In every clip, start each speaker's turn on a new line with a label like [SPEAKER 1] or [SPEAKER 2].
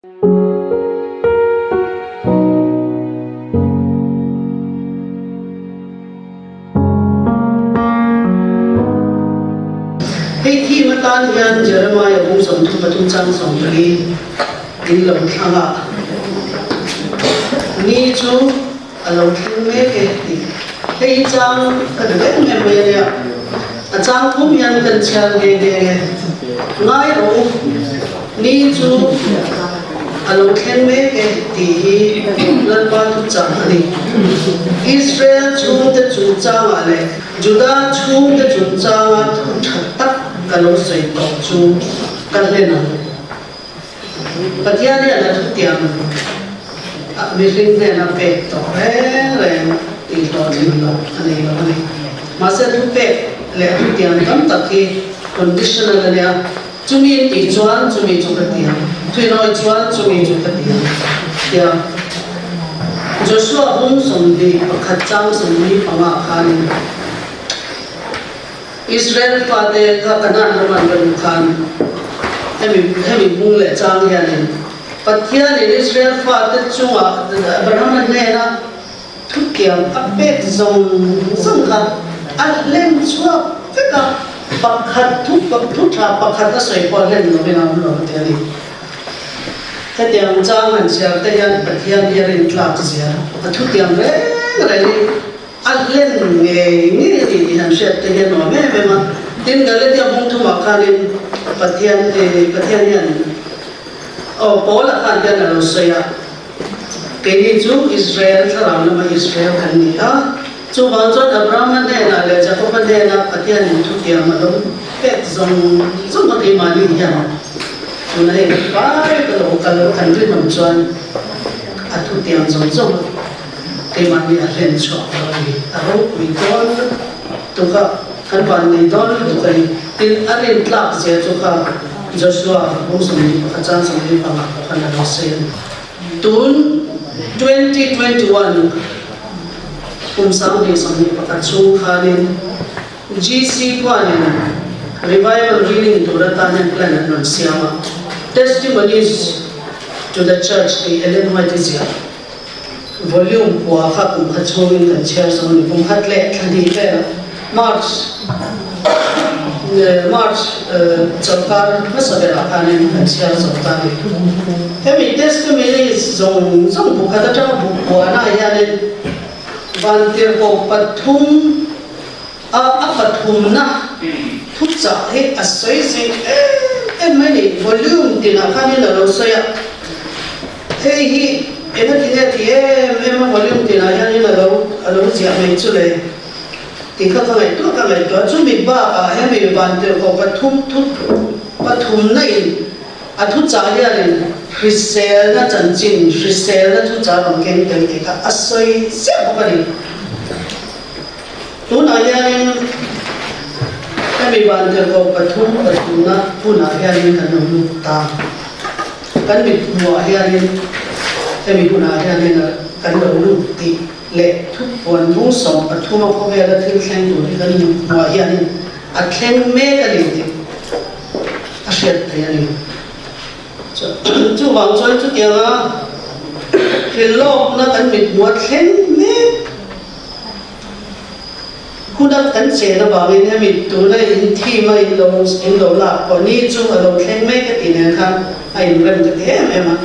[SPEAKER 1] Hei thim atan hian Jeremiah bung 33 chang 14 in lo thlang a, Ni chu a lo thleng mek e tih. Hei hi chang ka duh em em mai a nia. A chang thum hian kan chhiar nghe nghe e. Ngai rawh u, ni chu a lo thleng mek e tih hi Lalpa thuchang a ni. Israel chhungte chungchangah leh Juda chhungte chungchanga thu tha tak ka lo sawi tawh chu ka hlen ang. Pathian hian a thutiam mihring hnena pek tawh reng reng tih hlawhtling loh a nei lo a ni. Mahse thupek leh thutiam tam tak hi conditional a nia, chumi in tih chuan chumi chu ka ti ang, thuinawi chuan chumi chu ka ti ang tia Joshua bung 21 chang 45 khanin Israel fate kha Kanaan ram an va luh khan hemi hemi hmung leh chang hianin Pathianin Israel fate chungah Abrahama hnena thutiam a pek zawng zawng kha a hlen chhuak vek a, pakhat thu thu tha pakhat a sawi pawh a hlen lovin a awm lo ti a ni. Hetiang chang han chhiar te hian Pathian hi a rintlak zia a thutiam reng rengin A hlen ngei ngei a ni tih han hriat te hi a nuam em em a. Tin, Galatia hmung thumah khanin Pathian Pathian hian aw Paula khan hian a lo sawi a, Keini chu Israel thlarau lama Israel kan ni a, chuvang chuan Abrahama hnenah leh Jakoba hnenah Pathianin thutiam a lo pek zawng zawng a keimahni hian tuna hei pai ka lo kal kan rinawm chuan a thutiam zawng zawng a Keimahni a hlen chhuak lo a ni. A ropui dawn lutuk a, kan van nei dawn lutuk a ni. Tin, a rin tlak zia chu kha Joshua bung 21 chang 45 pawh khan a lo sawi a ni. Tun 2021 kum 2021 chhung khanin GC khuanin Revival Reading tur atan hian plan an rawn siam a, Testimonies to the Church tih Ellen White-i ziah. Volume kua kha kum khat chhungin kan chhiar zawng a ni. Kum khat leh thla hnih velah March March chawlhkar hmasa berah khanin kan chhiar zawk ta a ni. Hemi testimony zawng zawng bu khat atanga bu kuanah hianin Vantirhkoh pathum a a pathumna thuchah hi a sawi zing em em mai a ni. Volume tinah khanin a lo sawi a. Hei hi eng a ti nge ti em em a volume tinah hianin a lo a lo ziah mai chu le tih kha ka ngaihtuah ka ngaihtuah chumi bakah hemi vantirhkoh pathum thu pathumna in a thuchah hianin hriselna chanchin hriselna thuchah rawn keng tel tih kha a sawi ziah bawk a ni. Tunah hianin hemi vantirhkoh pathum pathumna hunah hianin kan lo lut ta. Kan mit hmuhah hianin hemi hunah hianin kan lo lut tih leh thupuan bung 13 a khawvela thil thleng tur hi kan mit hmuhah hianin a thleng mek a ni tih a hriat theih a ni. Chuvang chuan chutianga hrilhlawkna kan mit hmuha thleng mek Hun a kan chen avangin hemi tuna in theme a in lo in lo lak pawh ni chu a lo thleng mek a tih nen khan a inrem ta ti em em a,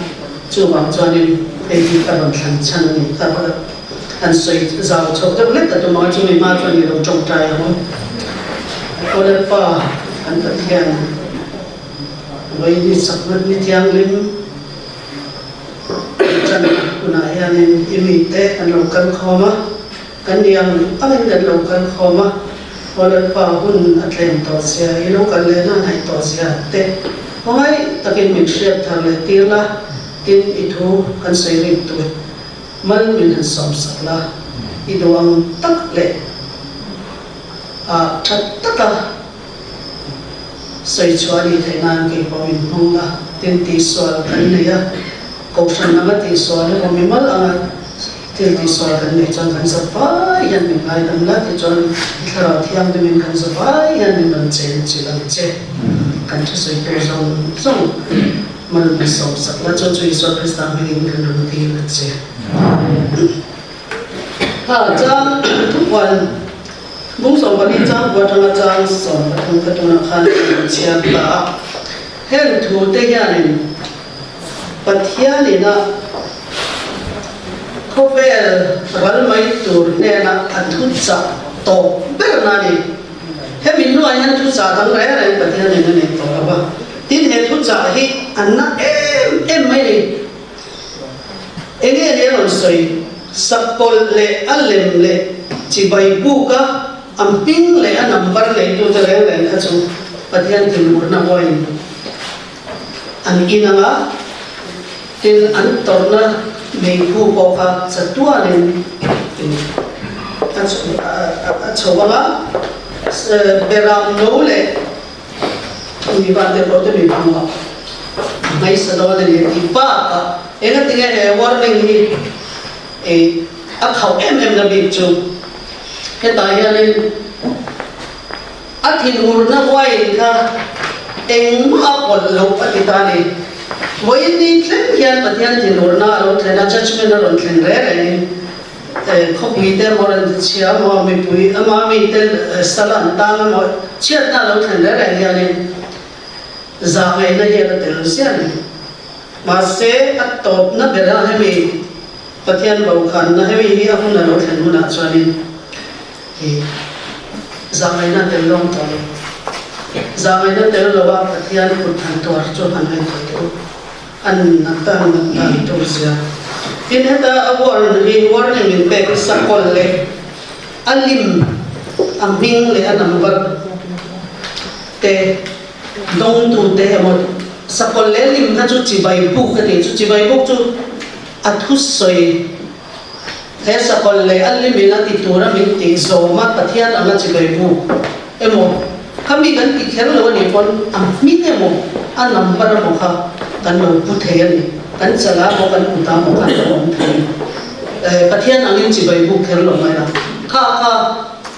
[SPEAKER 1] chuvang chuanin hei hi ka rawn thlan chhan a ni. Ka han sawi zau chhoh deuh hlek ta tum ang a, chumi hma chuan i lo tawngtai ang. Aw Lalpa kan Pathian, vawiin hi chakna ni thianghlim channa hunah hianin i mite kan lo kal khawm a, Kan ni ang angin kan lo kal khawm a, Aw Lalpa hun a tlem tawh zia, i lo kal lehna a hnaih tawh zia te hmangaih takin min hriat thar leh tir la, tin i thu kan sawi rik tur mal min han sawm sak la, i duh ang tak leh a tha taka sawi chhuah a nih theih nan kei pawh min hmang la, tin tihsual kan nei a, kohhran anga tihsual emaw mimal anga Thil tihsual kan neih chuan kan za vai hian min ngaidam la tih chuan i thlarau thianghlimin kan za vai hian min rawn chen chilh ang che. Kan thusawi tur zawng zawng. Mal min sawm sak la, chu chu Isua Krista hmingin kan rawn dil a che. Ha, chang thupuan bung 14 chang kua atanga chang 13 ka tunah khan kan rawn chhiar ta a. Heng thu te hianin Pathianin a khawvel ral mai tur hnena a thuchah tawp berna a ni. Hemi hnuah hian thuchah dang reng reng Pathianin a nei tawh lo va. Tin, he thuchah hi a na em em mai ni. Enge ni a rawn sawi? Sakawlh leh a lem leh chibai buka a hming leh a number neitute reng reng kha chu Pathian thinurna pawhin an in ang a, tin an tawrhna meikhu pawh kha chatuanin a chho ang a, beram no leh mi van te pawh te mi hmu a hmaisa dawn a ni a tih bakah engatinge he warning hi a khauh em em na bik chu hetah hianin A thinurna wine kha engmah a pawlh loh a ti ta a ni. Vawiin ni thleng hian Pathian thinurna a lo thlen a, judgement a rawn thlen reng rengin khawpui te emaw rawn chhia emaw, mipui ama mite sal an tang emaw chhiatna a lo thlen reng reng hianin zahngaihna hian a tel ziah a ni. Mahse a tawpna bera hemi Pathian bokhanna hemi hi a hun a lo thlen hunah chuanin Hi zahngaihna tel lawng tawh lo. Zahngaihna tel lo a Pathian kut han tuar chu han ngaihtuah teh u. An nat a nat dan tur zia. Tin heta a warn hi warning min pek hi sakawlh leh a lim, a hming leh a number te dawngtu te emaw sakawlh leh lim kha chu chibai buk a ti. Chu chibai buk chu a thusawi. He sakawlh leh a limin a ti tura min tih zawma Pathian anga chibai buk emaw, khami kan ti kher lo a nih pawn a hming emaw, a number emaw kha kan lo pu thei a ni. Kan chala emaw kan kut ah emaw khan lo awm thei a ni. Pathian angin chibai buk kher lo mai a, kha kha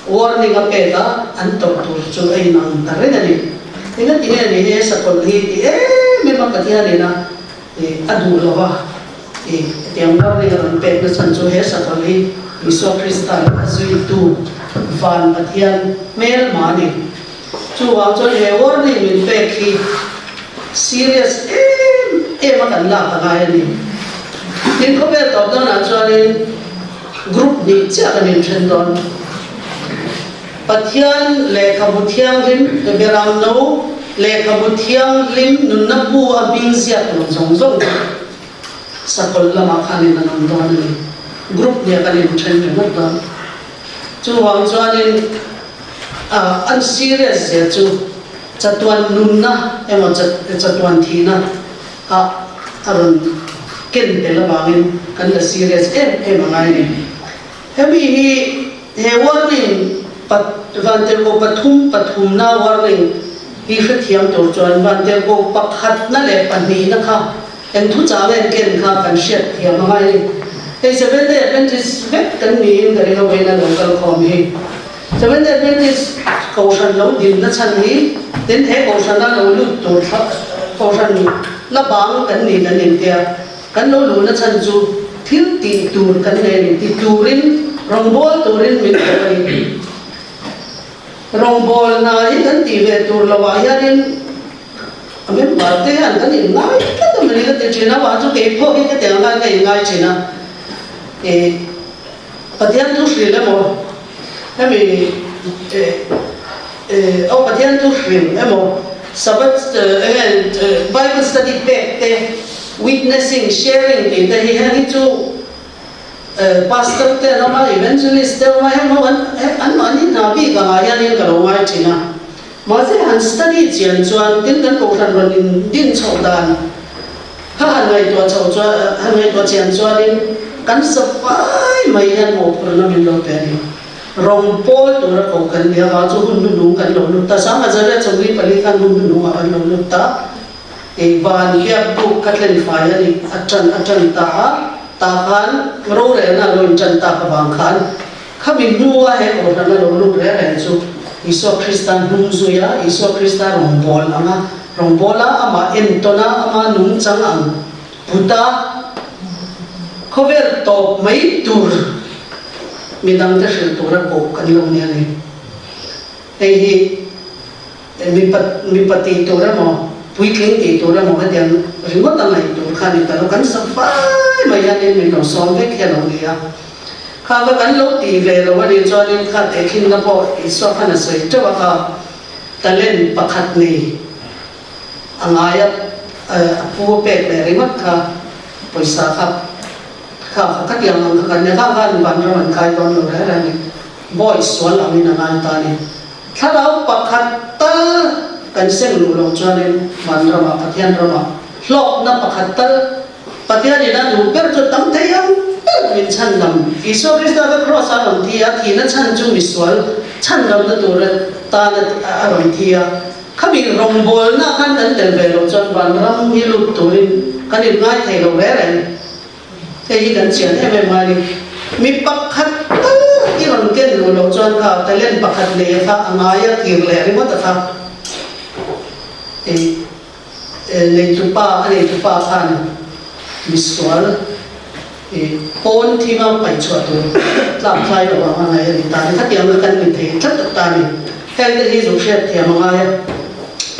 [SPEAKER 1] warning a pek a, an tawrh tur chu a inang ta reng a ni. Engati nge ni he sakawlh hi ti em em a Pathianin a A duh lo a, hetiang warning a rawn pek na chhan chu he sakawlh hi Isua Krista leh a zuitu van Pathian hmelma a ni. Chuvang chuan he warning min pek hi serious em em a kan lak a ngai a ni. Tin, khawvel tawp dawnah chuanin group hnih chiah kan inthen dawn. Pathian lehkhabu thianghlim, Beram no lehkhabu thianghlim nunna bu a hming ziak lo zawng zawng chu sakawlh lamah khanin an awm dawn a ni. Group nia kan inthen ringawt dawn. Chuvang chuanin an serious zia chu chatuan nunna emaw chatuan thihna ah a rawn ken tel avangin kan la serious em em a ngai a ni. Hemi hi he warning pat Vantirhkoh pathum pathumna warning hi hrethiam tur chuan Vantirhkoh pakhatna leh pahnihna kha eng thuchang en ken kha kan hriat thiam a ngai a ni. Hei Seventh Day Adventist vek kan niin ka ring a vawiin a lo kal khawm hi. Seventh Day Adventist kohhran lo dinna chhan hi tin he kohhrana lo lut tur thla kohhran la bang kan ni kan intia. Kan lo luhna chhan chu thil tih tur kan nei a ni, ti turin rawngbâwl turin min ko a ni. Rawngbâwl hna hi kan tih ve tur lohah hianin a member te hian kan inngai tlat a mawni ka ti thin a, amah chu kei pawh hi ka ti ang khan ka inngai thin a. Ih Pathian thu hrilh emaw hemi ih aw Pathian thu hrilh emaw Sabbath enge Bible study pek te Witnessing, sharing tih te hi heng hi chu Pastor te an awm a, Evangelist te awm a, heng ho an anmahni hna bik angah hianin ka lo ngai thin a. Mahse han study chian chuan tin kan kohhran rawn in din chhoh dan kha han ngaihtuah chhoh chuan han ngaihtuah chian chuanin kan safai mai hian mawhphurhna min lo pe a ni. Rawng pawl tura koh kan ni avang chu hun hnuhnung kan lo lut ta. Sanghazaria 44 khan hun hnuhnungah kan lo lut ta. Ei van hiak buk ka thlen fai a ni, a ṭan a ṭan ta a, tah khan rorelna a lo inṭan tak avang khan khami hnua he kohhran a lo lut reng reng chu Isua Krista hnung zui a, Isua Krista rawn bawl ang a. Rawngbawla amah entawn a, ama nungchang ang put a, khawvel tawp mai tur midangte hrilh tura koh kan lo nia ni. Hei hi mipa tih tur emaw, puitling tih tur emaw hetiang ringawt a ngaih tur kha ni ta lo. Kan sa fai mai hianin min lo sawm vek hi a lo ni a. Kha kha kan lo tih ve lo a nih chuanin kha tehkhinna pawh Isua khan a sawi teuh a kha. Talent pakhat nei a ngai a, a pu a pek leh ringawt kha pawisa kha kha kha khatiang ang kha kan nia kha khan vanram an kai dawn lo reng reng a ni. Bawi sual angin a ngai ta a ni. Thlarau pakhat tal kan seng luh loh chuanin vanramah Pathian ramah hlawkna pakhat tal Pathianin a duh ber chu tam thei ang ber min chhandam. Isua Krista kha Kraws a rawn thi a, thihna chhan chu misual chhandamna tur tan a rawn thi a. Khami rawngbawlna khan kan tel ve loh chuan vanram hi lut turin kan inngai thei lo reng reng. Hei hi kan chian em em ngai a ni. Mi pakhat tal i rawn ken luh loh chuan kha talent pakhat nei a kha a ngai a kir leh ringawt a kha. Neitupa, a neitupa khan misual i pawn thim a paih chhuah tur tlak thlai lo ang a ngaih a ni ta ni. Khatiang kha kan ni thei tlat tak ta a ni. Heng te hi zuk hriat thiam a ngai a.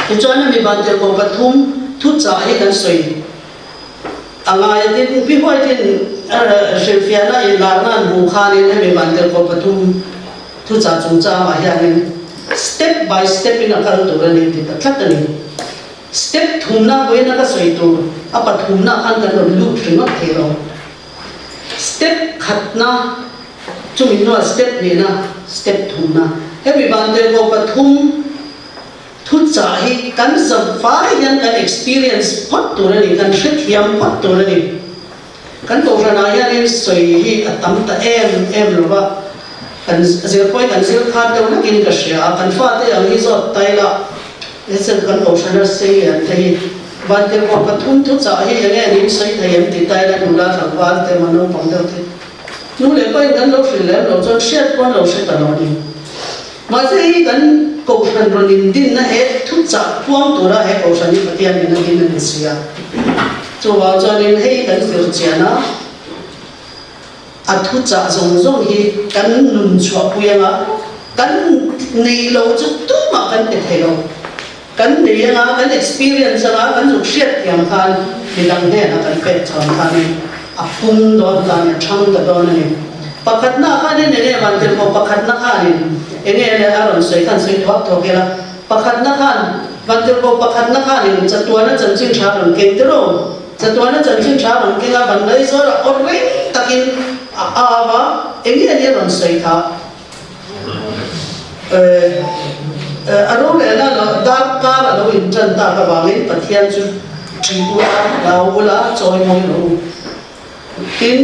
[SPEAKER 1] Tichuan hemi vantirhkoh pathum thuchah hi kan sawi a ngai a. Tin, Pi Huaitin hrilhfiahna inlarna an hmuh khanin hemi vantirhkoh pathum thuchah chungchangah hianin step by step in a kal tur a ni ti ta tlat a ni. Step thumna vawiina ka sawi tur a pathumna khan kan rawn lut ringawt thei lo. Step khatna chumi hnua step hnihna step thumna. Hemi vantirhkoh pathum thuchah hi kan zavai hian kan experience phawt tur a ni, kan hrethiam phawt tur a ni. Kan kohhranah hianin sawi hi a tam ta em em lo va, kan zirpawi kan zir khan deuh nakin ka hria a, kan fate ang hi zawt tai la, hetiang kan kohhrana sei lian te hi vantirhkoh pathum thuchah hi enge niin sawi thei em ti tai la, nula tlangval te emaw naupang deuh te nu leh pain kan lo hrilh lem lo chuan hriat pawn lo hre ta lo a ni. Mahse hei kan kohhran rawn indinna he thuchah puang tura he kohhran hi Pathianin a din a ni si a. Chuvang chuanin hei kan zir chian a, a thuchah zawng zawng hi kan nun chhuahpui anga kan nei lo chu tumah kan pe thei lo. Kan nei anga kan experience anga kan zuk hriat thiam khan midang hnenah kan pek chhawn khanin a pung dawn ta a ni, a thang ta dawn a ni. Pakhatna khanin enge vantirhkoh pakhatna khanin enge le a rawn sawi khan sawi thuak thuak ila, pakhatna khan vantirhkoh pakhatna khanin chatuana chanchin tha rawn keng tiraw? Chatuana chanchin tha rawn keng a, van ngaihzawl a awr reng takin a au a, enge ni a rawn sawi kha? A rorelna lo dar kar a lo intan tak avangin Pathian chu ṭih ula, hlau ula, chawi mawi rawh u. Tin,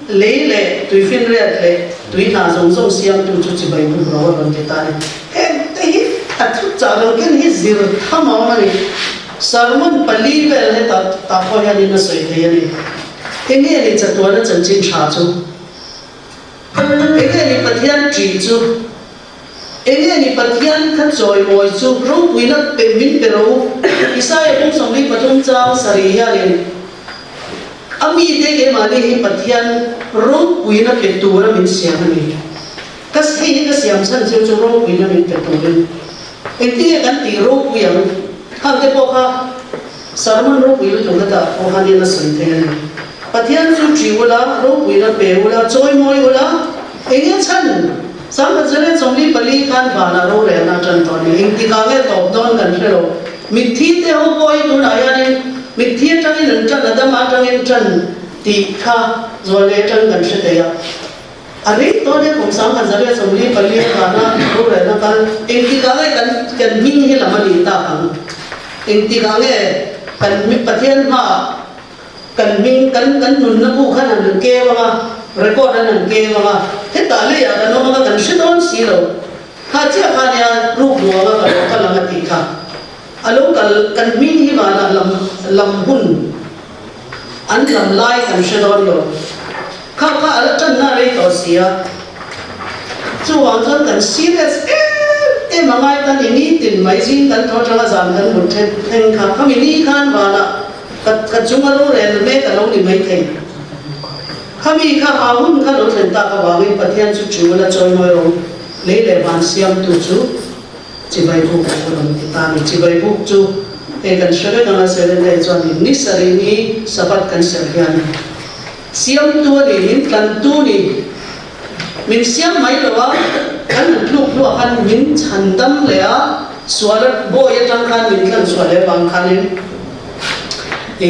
[SPEAKER 1] lei leh tuifinriat leh tui hna zawng zawng siamtu chu chibai buk ro a rawn ti ta a ni. Heng te hi a thuchah lo ken hi zir tham a awm a ni. Sermon pali vel hetah tah pawh hianin a sawi thei a ni. Enge ni chatuana chanchin tha chu? Enge ni Pathian ṭih chu? Enge ni Pathian kha chawimawi chu? Ropuina pe min pe ro. Isaia pum 43 chang sarih hianin a mite keimahni hi Pathian ropuina pe tura min siam a ni. Ka hei hi ka siam chhan chu chu ropuina min pe turin. Engtinge kan tih ropui ang? Khangte pawh kha Sermon ropui lutuk hetah pawh khanin a sawi thei a ni. Pathian chu ṭih ula, ropuina pe ula, chawimawi ula, eng nge chhan? 1944 khan vanah rorelna a ṭan tawh a ni. Engtikah nge tawp dawn kan hre lo. Mitthi te ho pawh hi tunah hianin mitthi aṭangin an ṭan, a dama aṭangin ṭan tih kha zualei aṭang kan hre thei a. A rei tawh nia kum 1944 vana rorelna kal engtikah nge kan kan hming hi lam a nih tak ang? Engtikah nge kan Pathian hmaah kan hming kan kan nunna bu khan an keu anga, record an an keu anga, hetah leiah kan awm anga kan hre dawn si lo. Kha chiah kha nia ruk duh anga ka lo kal ang a tih kha. A lo kal kan hming hi vanah lam lam hun an lam lai kan hre dawn lo. Kha kha a la tanna rei tawh si a. Chuvang chuan kan serious em em a ngai ta ni, nitin mai zing kan thaw atanga zan kan mut then thleng kha khami ni khan vanah ka ka chunga rorel mek a lo ni maithei. Khami kha ha hun kha lo thlen tak avangin Pathian chu chul a chawimawi rawng lei leh van siamtu chu chibai buk a rawn ti ta a ni. Chibai buk chu hei kan hre vek anga Seven Day chuan ni sarih ni Sabbath kan serh hian siamtu a ni, min tlantu ni, min siam mai lo a, kan han tluk hnuah khan min chhan dam leh a, sual bawi atang khan min tlan chhuah leh avang khanin i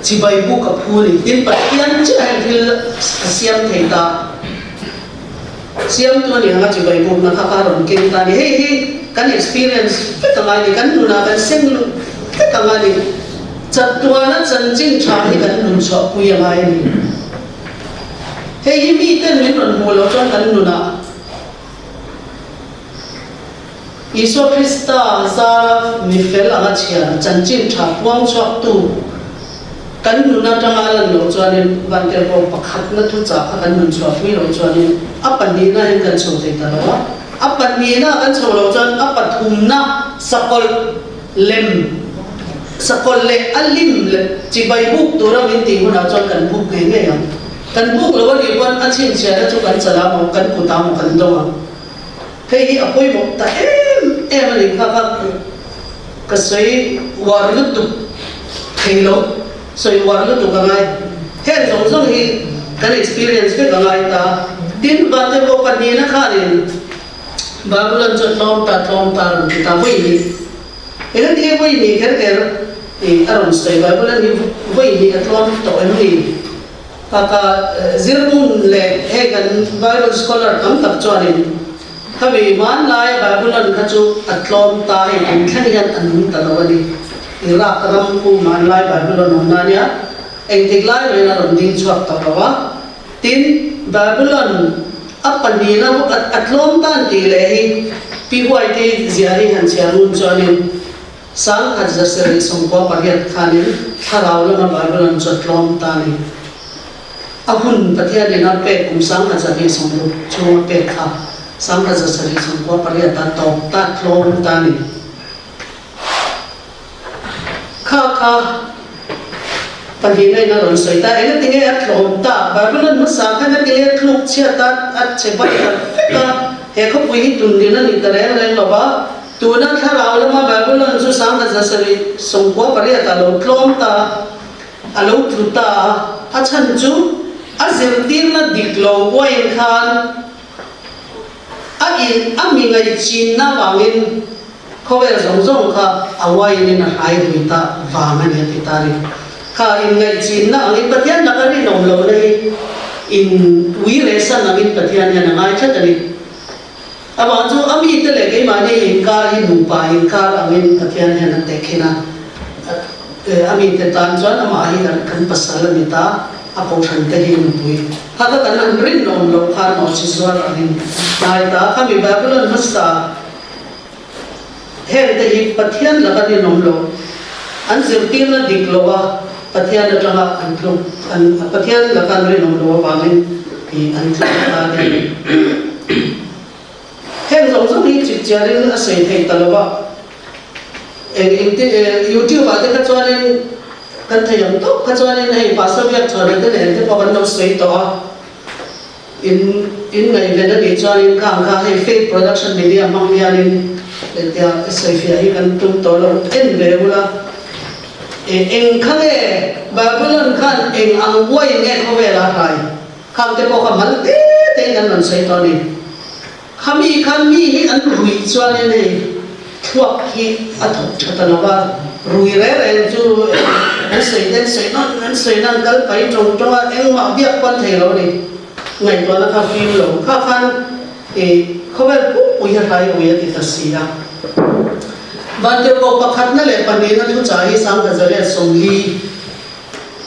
[SPEAKER 1] chibai buk a phu a ni. Tin, Pathian chiah hian thil a siam thei ta. Siamtu a ni ang a chibai bukna kha kha a rawn keng ta a ni. Hei hi kan experience vek ang a ni, kan nunah kan seng luh vek ang a ni. Chatuana chanchin tha hi kan nun chhuahpui a ngai a ni. Hei hi miten min rawn hmuh loh chuan kan nunah Isua Krista zara mi fel anga chhiar chanchin tha puang chhuaktu kan nun atanga a lan loh chuanin Vantirhkoh pakhatna thuchah kha kan nun chhuahpui loh chuanin a pahnihna hian kan chho thei ta lo a, a pahnihna kan chho loh chuan a pathumna sakawlh lem sakawlh leh a lim leh chibai buk tura min tih hunah chuan kan buk ngei ngei ang. Kan buk lo a nih pawn a chhinchhiahna chu kan chala maw kan kutah maw kan dawng ang. Hei hi a pawimawh ta em em a ni kha kha ka sawi uar lutuk thei lo, sawi uar lutuk a ngai. Heng zawng zawng hi kan experience vek a ngai ta. Tin, Vantirhkoh pahnihna khanin Babylon chu a tlawm ta, tlawm ta a rawn ti ta vawi hnih. Engati nge vawi hnih kher kher a rawn sawi? Babylon hi vawi hnih a tlawm tawh em ni? Kaka zirhmun leh hei kan Bible scholar tam tak chuanin khami hmanlaia Babylon kha chu a tlawm ta hei kum thleng hian a nung ta lo a ni. Iraq ram khu hmanlai Babylon awmna a nia, engtik lai mahin a rawn ding chhuak tawh lo a. Tin, Babylon a pahnihna a tlawm tan tih leh hi Pi Huaiti ziah hi han chhiar ngun chuanin 1798 khanin thlarau lama Bible an chawt tlawm ta a ni. A hun Pathianin a pek kum 1260 chhung a pek kha 1798 a tawp ta tlawm ta a ni. Kha kha pahnihna in a rawn sawi ta, engatinge a tlawm tak? Bible an hmasa khan engatinge a tluk chhiat a, a che bai ta vek a, he khawpui hi tundin a ni ta reng reng lo va. Tuna thlarau lama Babylon chu 1798 a lo tlawm ta, a lo tlu ta a, a chhan chu a zirtirna dik lo uain khan a in a mi ngaihchinna vangin khawvel zawng zawng kha a uainin a hrai hui ta vang a ni a ti ta a ni. Kha in ngaihchinna angin Pathian laka rinawm lohna hi in ui leh san angin Pathian hian a ngai tlat a ni. Amah chu a mite leh keimahni inkar hi nupa inkar angin Pathian hian a tehkhin a. A mite tan chuan amah hi kan pasal a ni ta, a kohhran te hi nupui. Kha kha kan han rinawm loh khan mawhchi zuar angin hnai ta. Khami Babylon hmasa hengte hi Pathian laka rinawm loh, an zirtirna dik loh a Pathian atanga an tluk, an Pathian laka an rinawm loh avangin an tluk ta a ni. Heng zawng zawng hi chip chiarin a sawi theih ta lo a, eng eng te YouTube ah te kha chuanin kan thei ang tawp kha chuanin hei Pastor Biakchhuana te nen te pawh kan lo sawi tawh a, in in ngaihven a nih chuanin khang kha hei Faith Production Media hmang hianin tia sawifiah hi kan tum tawh lo en ve ula. Eng kha nge Babylon khan eng ang uai nge khawvel a hrai? Khang te pawh kha mal te tein an rawn sawi tawh a ni. Khami khan mi hi an ruih chuanin hei thluak hi a thawk tha ta lo va, rui reng reng chu an sawi te an sawi nawn an sawi nan kal pai tawng tawng a, engmah biak pawn thei lo a ni. Ngaihtuahna kha fim lo. Kha khan i khawvel pumpui hi hlai ui a ti ta si a. Vantirhkoh pakhatna leh pahnihna thuchah hi 1940.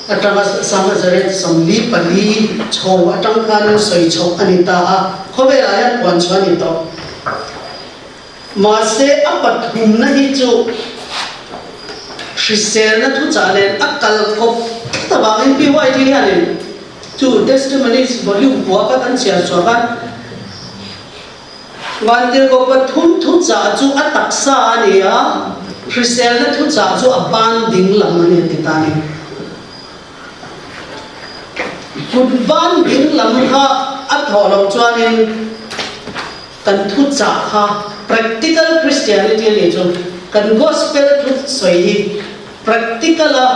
[SPEAKER 1] Atanga 1944 chho atang khan an sawi chhoh a ni ta a, khawvelah hian puan chhuah a ni tawh. Mahse a pathumna hi chu hriselna thuchah nen a kal khawp tlat avangin PYT hianin chu Testimonies volume pua kha kan chhiar chhuah khan. Vantirhkoh pathum thuchah chu a taksa a ni a, hriselna thuchah chu a ban ding lam a ni a ti ta a ni. Kut ban ding lam kha a thawh loh chuanin kan thuchah kha practical Christianity a nih chu. Kan gospel thu sawi hi practical a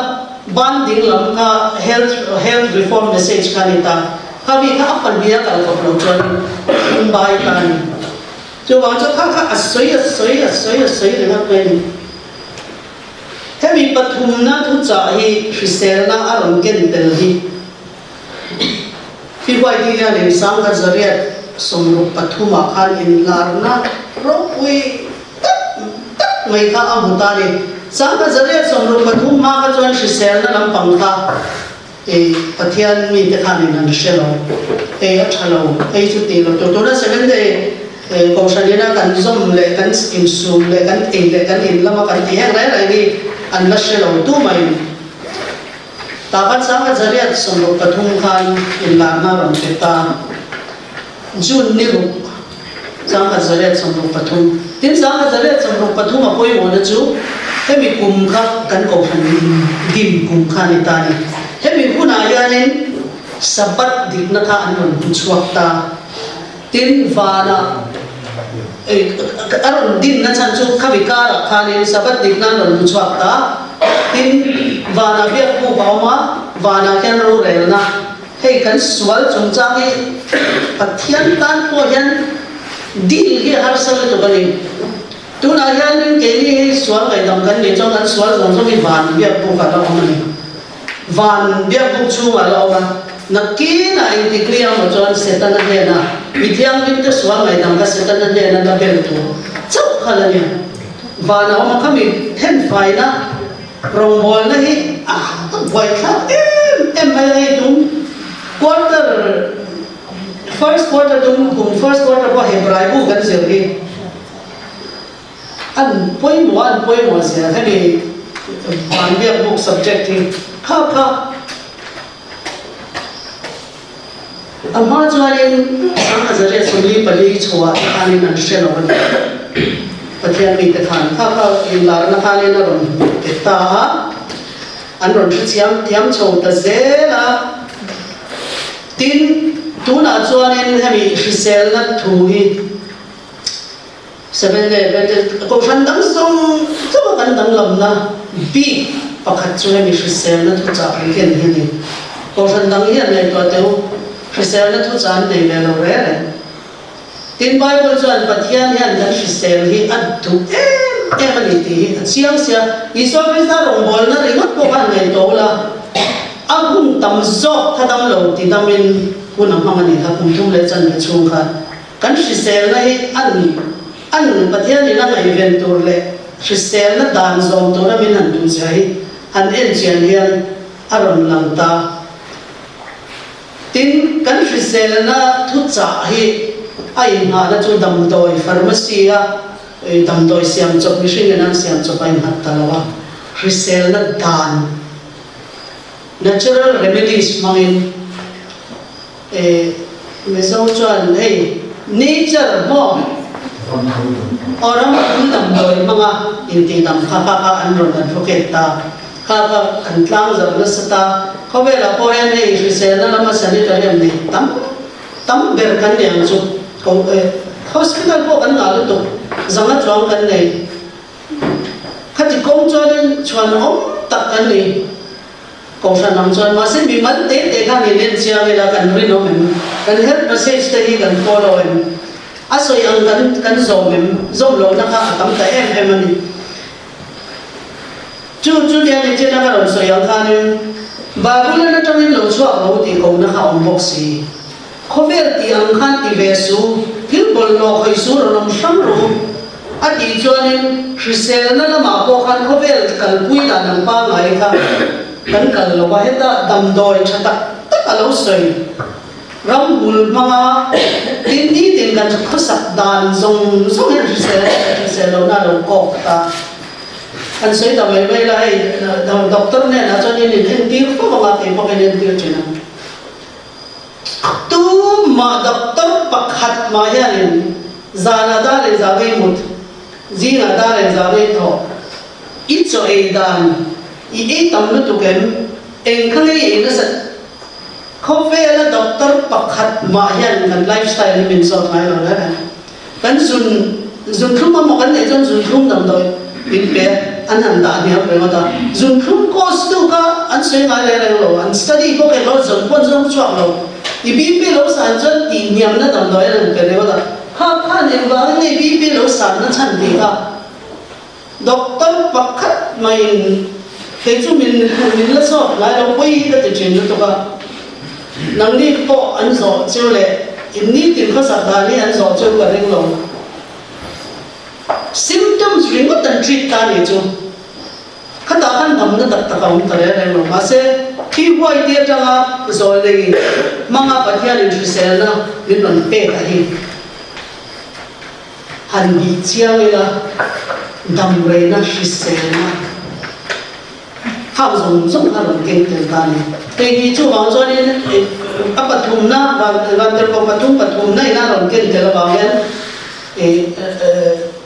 [SPEAKER 1] ban ding lam kha health health reform message kha a ni ta. Kha mi kha a pahnih a kal khawp loh chuanin hung bai ta a ni. Chuvang chu kha kha a sawi a sawi a sawi a sawi ringawt mai a ni. Hemi pathumna thuchah hi hriselna a rawn ken tel hi PYD hianin Sangha Zariat 63 ah khan inlarna ropui tak tak mai kha a hmu ta a ni. Sangha Zariat 63 hma kha chuan hriselna lampang kha Pathian mite khanin an hre lo, ei a tha lo, ei chu tih lo tur. Tuna Seventh Day Kohhran ina kan zawm leh kan insum leh kan ei leh kan in lama kan tih heng reng reng hi an la hre lo tu maiin. Tahkhat Sangha Zariat 63 khan inlarna a rawn pe ta. June ni ruk 1963. Tin, 1963 a pawimawhna chu hemi kum kha kan kohhran dim kum kha a ni ta a ni. Hemi hunah hianin Sabbath dikna kha an rawn hmu chhuak ta. Tin, vanah a rawn dinna chhan chu khami karah khanin Sabbath dikna an rawn hmu chhuak ta. Tin, vanah biakbuk a awm a, vanah khian rorelna. Hei kan sual chungchang hi Pathian tan pawh hian deal hi a harsa lutuk a ni. Tunah hian keini hi sual ngaihdam kan nih chuan kan sual zawng zawng hi van biakbuk ah la awm a ni. Van biakbuk chhungah la awm a. Nakinah engtik ni emaw chuan Setana hnena mi thianghlim te sual ngaihdam kha Setana hnena la bel tur chauh kha la nia. Van a awm a khami thenfaina Rawngbawlna hi a buaithlak em em mai a, hei tum quarter, first quarter tum kum first quarter pawh Hebrai bu kan zir hi an pawimawh a, an pawimawh zia hemi van biak buk subject hi kha kha a hma chuanin 1404 chhuah te khanin an hre lo a ni. Pathian mite khan kha kha inlarna khanin a rawn hmuh pe ta a, an rawn hre chiang thiam chho ta zel a. Tin, tunah chuanin hemi hriselna thu hi Seventh Day Adventist Kohhran dang zawng zawng a kan danglamna bik pakhat chu hemi hriselna thuchah kan ken hi a ni. Kohhran dang hian ngaihtuah teh u, hriselna thuchah an nei ve lo reng reng. Tin, Bible chuan Pathian hian kan hrisel hi a duh em em a ni tih hi a chiang sia. Isua Krista rawngbawlna ringawt pawh khan ngaihtuah ula, a hun tam zawk kha dam lo ti damin hun a hmang a nih kha kum thum leh chanve chhung khan. Kan hriselna hi an an Pathianin a ngaihven tur leh hriselna dan zawm tura min han duhzia hi han en chian hian a rawn lang ta. Tin, kan hriselna thuchah hi a inngahna chu damdawi pharmacy a damdawi siam chawp mihringin an siam chawp a innghat ta lo a, hriselna dan natural remedies hmangin E Mizo chuan hei nature maw aw ram pum damdawi hmanga intihdam kha kha kha an rawn advocate ta kha kha an tlang zarh nasa ta khawvelah pawh hian hei hriselna lama sanitarium nei tam tam ber kan ni ang chu ko e hospital pawh kan ngah lutuk zanga chuang kan nei khati kawng chuanin chhuan awm tak kan ni. Kohhran ang chuan mahse mi mal te te khan in en chiang ila kan rinawm em? Kan health message te hi kan follow em? A sawi ang kan kan zawm em? Zawm lohna kha a tam ta em em a ni. Chu chu tia ni chin a ka rawn sawi ang khanin Babylon atangin lo chhuak lo tih kohna kha a awm bawk si. Khawvel tih ang khan ti ve su, thil bawlhhlawh hawi su rawn awm hrang rawh u. A tih chuanin hriselna lamah pawh khan khawvel kalpui dan ang pangngai kha kan kal lo a, heta damdawi tha tak tak a lo sawi. Ramhmul hmanga tin nitin kan khawsak dan zawng zawng hian hrisel hrisel lohna a lo kawk ta. An sawi ta mai mai la, hei doctor hnenah chuan in inentir fo ang a, kei pawh ka inentir thin ang. Tumah doctor pakhat mah hianin. Zanah dar engzah ngei mut, zingah dar engzah ngei thawh. I chaw ei dan i ei tam lutuk em? Eng kha ngei ei nasat? Khawvela doctor pakhat mah hian kan lifestyle hi min zawt ngai lo reng reng. Kan zun zunthlum a maw kan neih chuan zunthlum damdawi min pe an han dah hniam ringawt a. Zunthlum cause tu kha an sawi ngai reng reng lo, an study pawh kei lo zawn pawn zawng chhuak lo. I BP lo san chuan tih hniamna damdawi an han pe ringawt a. Kha khan engvangin nge BP lo sanna chhan tih kha Doctor pakhat maiin kei chu min min la zawt ngai lo pawi ka ti thin lutuk a, nangni pawh an zawh cheu leh in nitin khawsak dan hi an zawh cheu ka ring lo. Symptoms ringawt an treat ta nih chu khatah khan damna tak tak a awm ta reng reng lo. Mahse khi huai te atanga zawl nei hmanga Pathianin hriselna min rawn pek a hi. Han bih chiang ila, damreina hriselna khang zawng zawng kha rawn keng tel ta a ni. Hei hi chuvang chuanin a pathumna, Vantirhkoh pathum pathumna ina rawn ken tel avang hian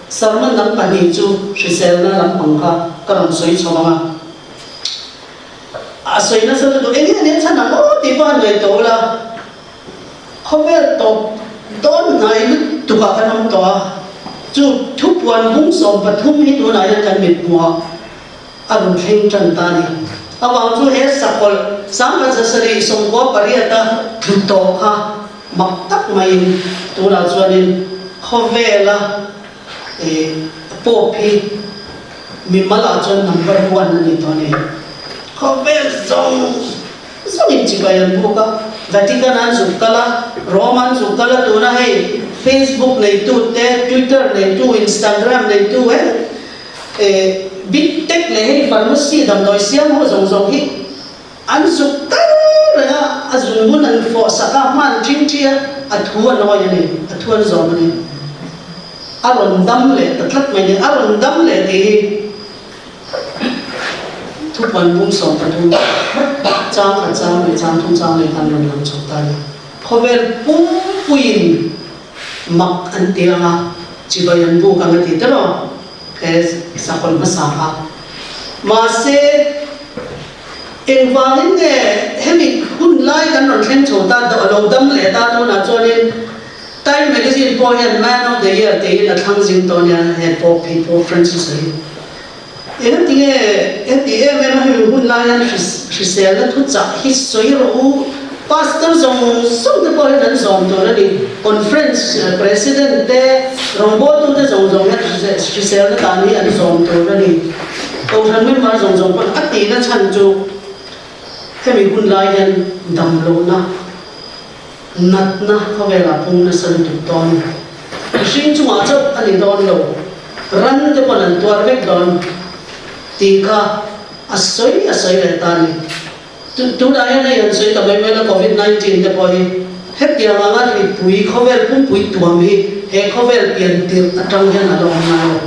[SPEAKER 1] sermon dang pahnih chu hriselna lampang kha ka rawn sawi chho ang a. A sawi nasa lutuk, eng nge nia chhan ang aw tih pawh han ngaihtuah ula. Khawvel tawp dawn hnai lutuk ah kan awm tawh a, chu thupuan bung 13 hi tunah hian kan mit hmuh ah a rawn thleng tan ta a ni. Avang chu he sakawlh 1798 a tlu tawh kha mak tak maiin tunah chuanin khawvela Pope hi mimal ah chuan number one a ni tawh a ni. Khawvel zawng Zawng in chibai an buk a, Vatican an zuk kal a, Rome an zuk kal a, tuna hei Facebook neitu te, Twitter neitu, Instagram neitu he eh Big Tech leh hei pharmacy damdawi siam ho zawng zawng hi an zuk kal reng a, a zungbun an fawh sak a, hman ṭhing ṭhi a, a thu an awi a ni, a thu an zawm a ni. A rawn dam leh ta tlat mai a ni, a rawn dam leh tih hi. Thupuan bung 13, chang khat chang leh chang thum chang leh khan rawn lang chho ta a ni. Khawvel pumpuiin mak an ti ang a, chibai an buk ang a ti tel aw, he sakawlh hmasa kha. Mahse, engvangin nge hemi hun lai kan rawn thleng chho ta, lo dam leh ta tunah chuanin Time Magazine pawh hian Man of the Year tiin a thlang zing tawh nia, he Pope hi, Pope Francis-a hi. Engati nge heti em em a hemi hun lai hian hriselna thuchah hi sawi rawh u, Pastor zawng zawng te pawh hian an zawm tur a ni, Conference President te, rawngbawltute zawng zawng hian hriselna dan hi an zawm tur a ni, Kohhran member zawng zawng pawhin a tihna chhan chu hemi hun lai hian damlohna, Natna khawvelah pung nasa lutuk dawn. Mihring chungah chauh a ni dawn lo, ran te pawn an tuar vek dawn tih kha a sawi a sawi leh ta a ni. Tunah hian hei an sawi ta mai mai la Covid 19 te pawh hi hetiang anga hripui khawvel pumpui tuam hi he khawvel pian tirh atang hian a la awm ngai lo.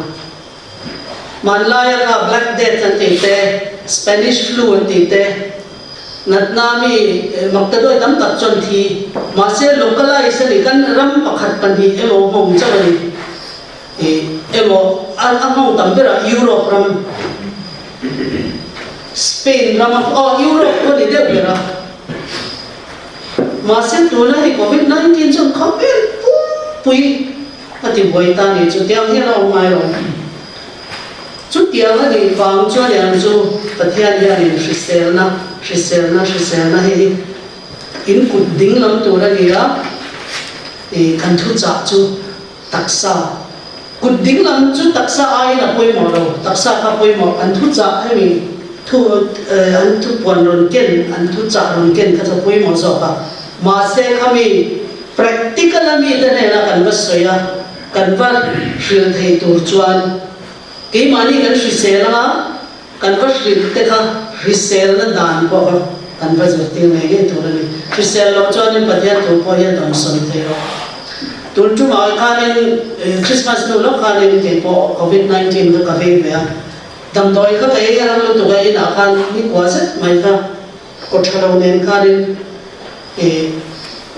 [SPEAKER 1] Hmanlaia kha Black Death an tih te, Spanish Flu an tih te, natna mi maktaduai tam tak chuan thi. Mahse localize a ni, kan ram pakhat pahnih emaw hmawng chauh a ni. Ih emaw a hmawng tam berah Europe ram, Spain ram a, aw Europe pawh a ni deuh ber a. Mahse tuna hei Covid 19 chuan khawvel pumpui A ti buai ta nih chu tiang hian a awm ngai lo. Chutiang a nih vang chuan i ang chu Pathian hianin hriselna, hriselna, hriselna hi in kut ding lam tur a ni a, i kan thuchah chu taksa kut ding lam chu taksa aiin a pawimawh lo, taksa kha pawimawh an thuchah hemi thu an thupuan rawn ken an thuchah rawn ken kha chu a pawimawh zawk a, mahse khami Practical a mite hnena kan va sawi a, kan va hrilh thei tur chuan keimahni kan hrisel anga kan va hrilh te kha hriselna dan pawh kha kan va zirtir ngei ngei tur a ni. Hrisel loh chuanin Pathian thu pawh hi a dawnsawn thei lo. Tun tumah khanin Christmas hnu lawk khanin kei pawh Covid 19 kha ka vei ve a, damdawi kha ka ei rang lutuk a, inah khan nikua zet mai kha Kawtha lo nen khanin i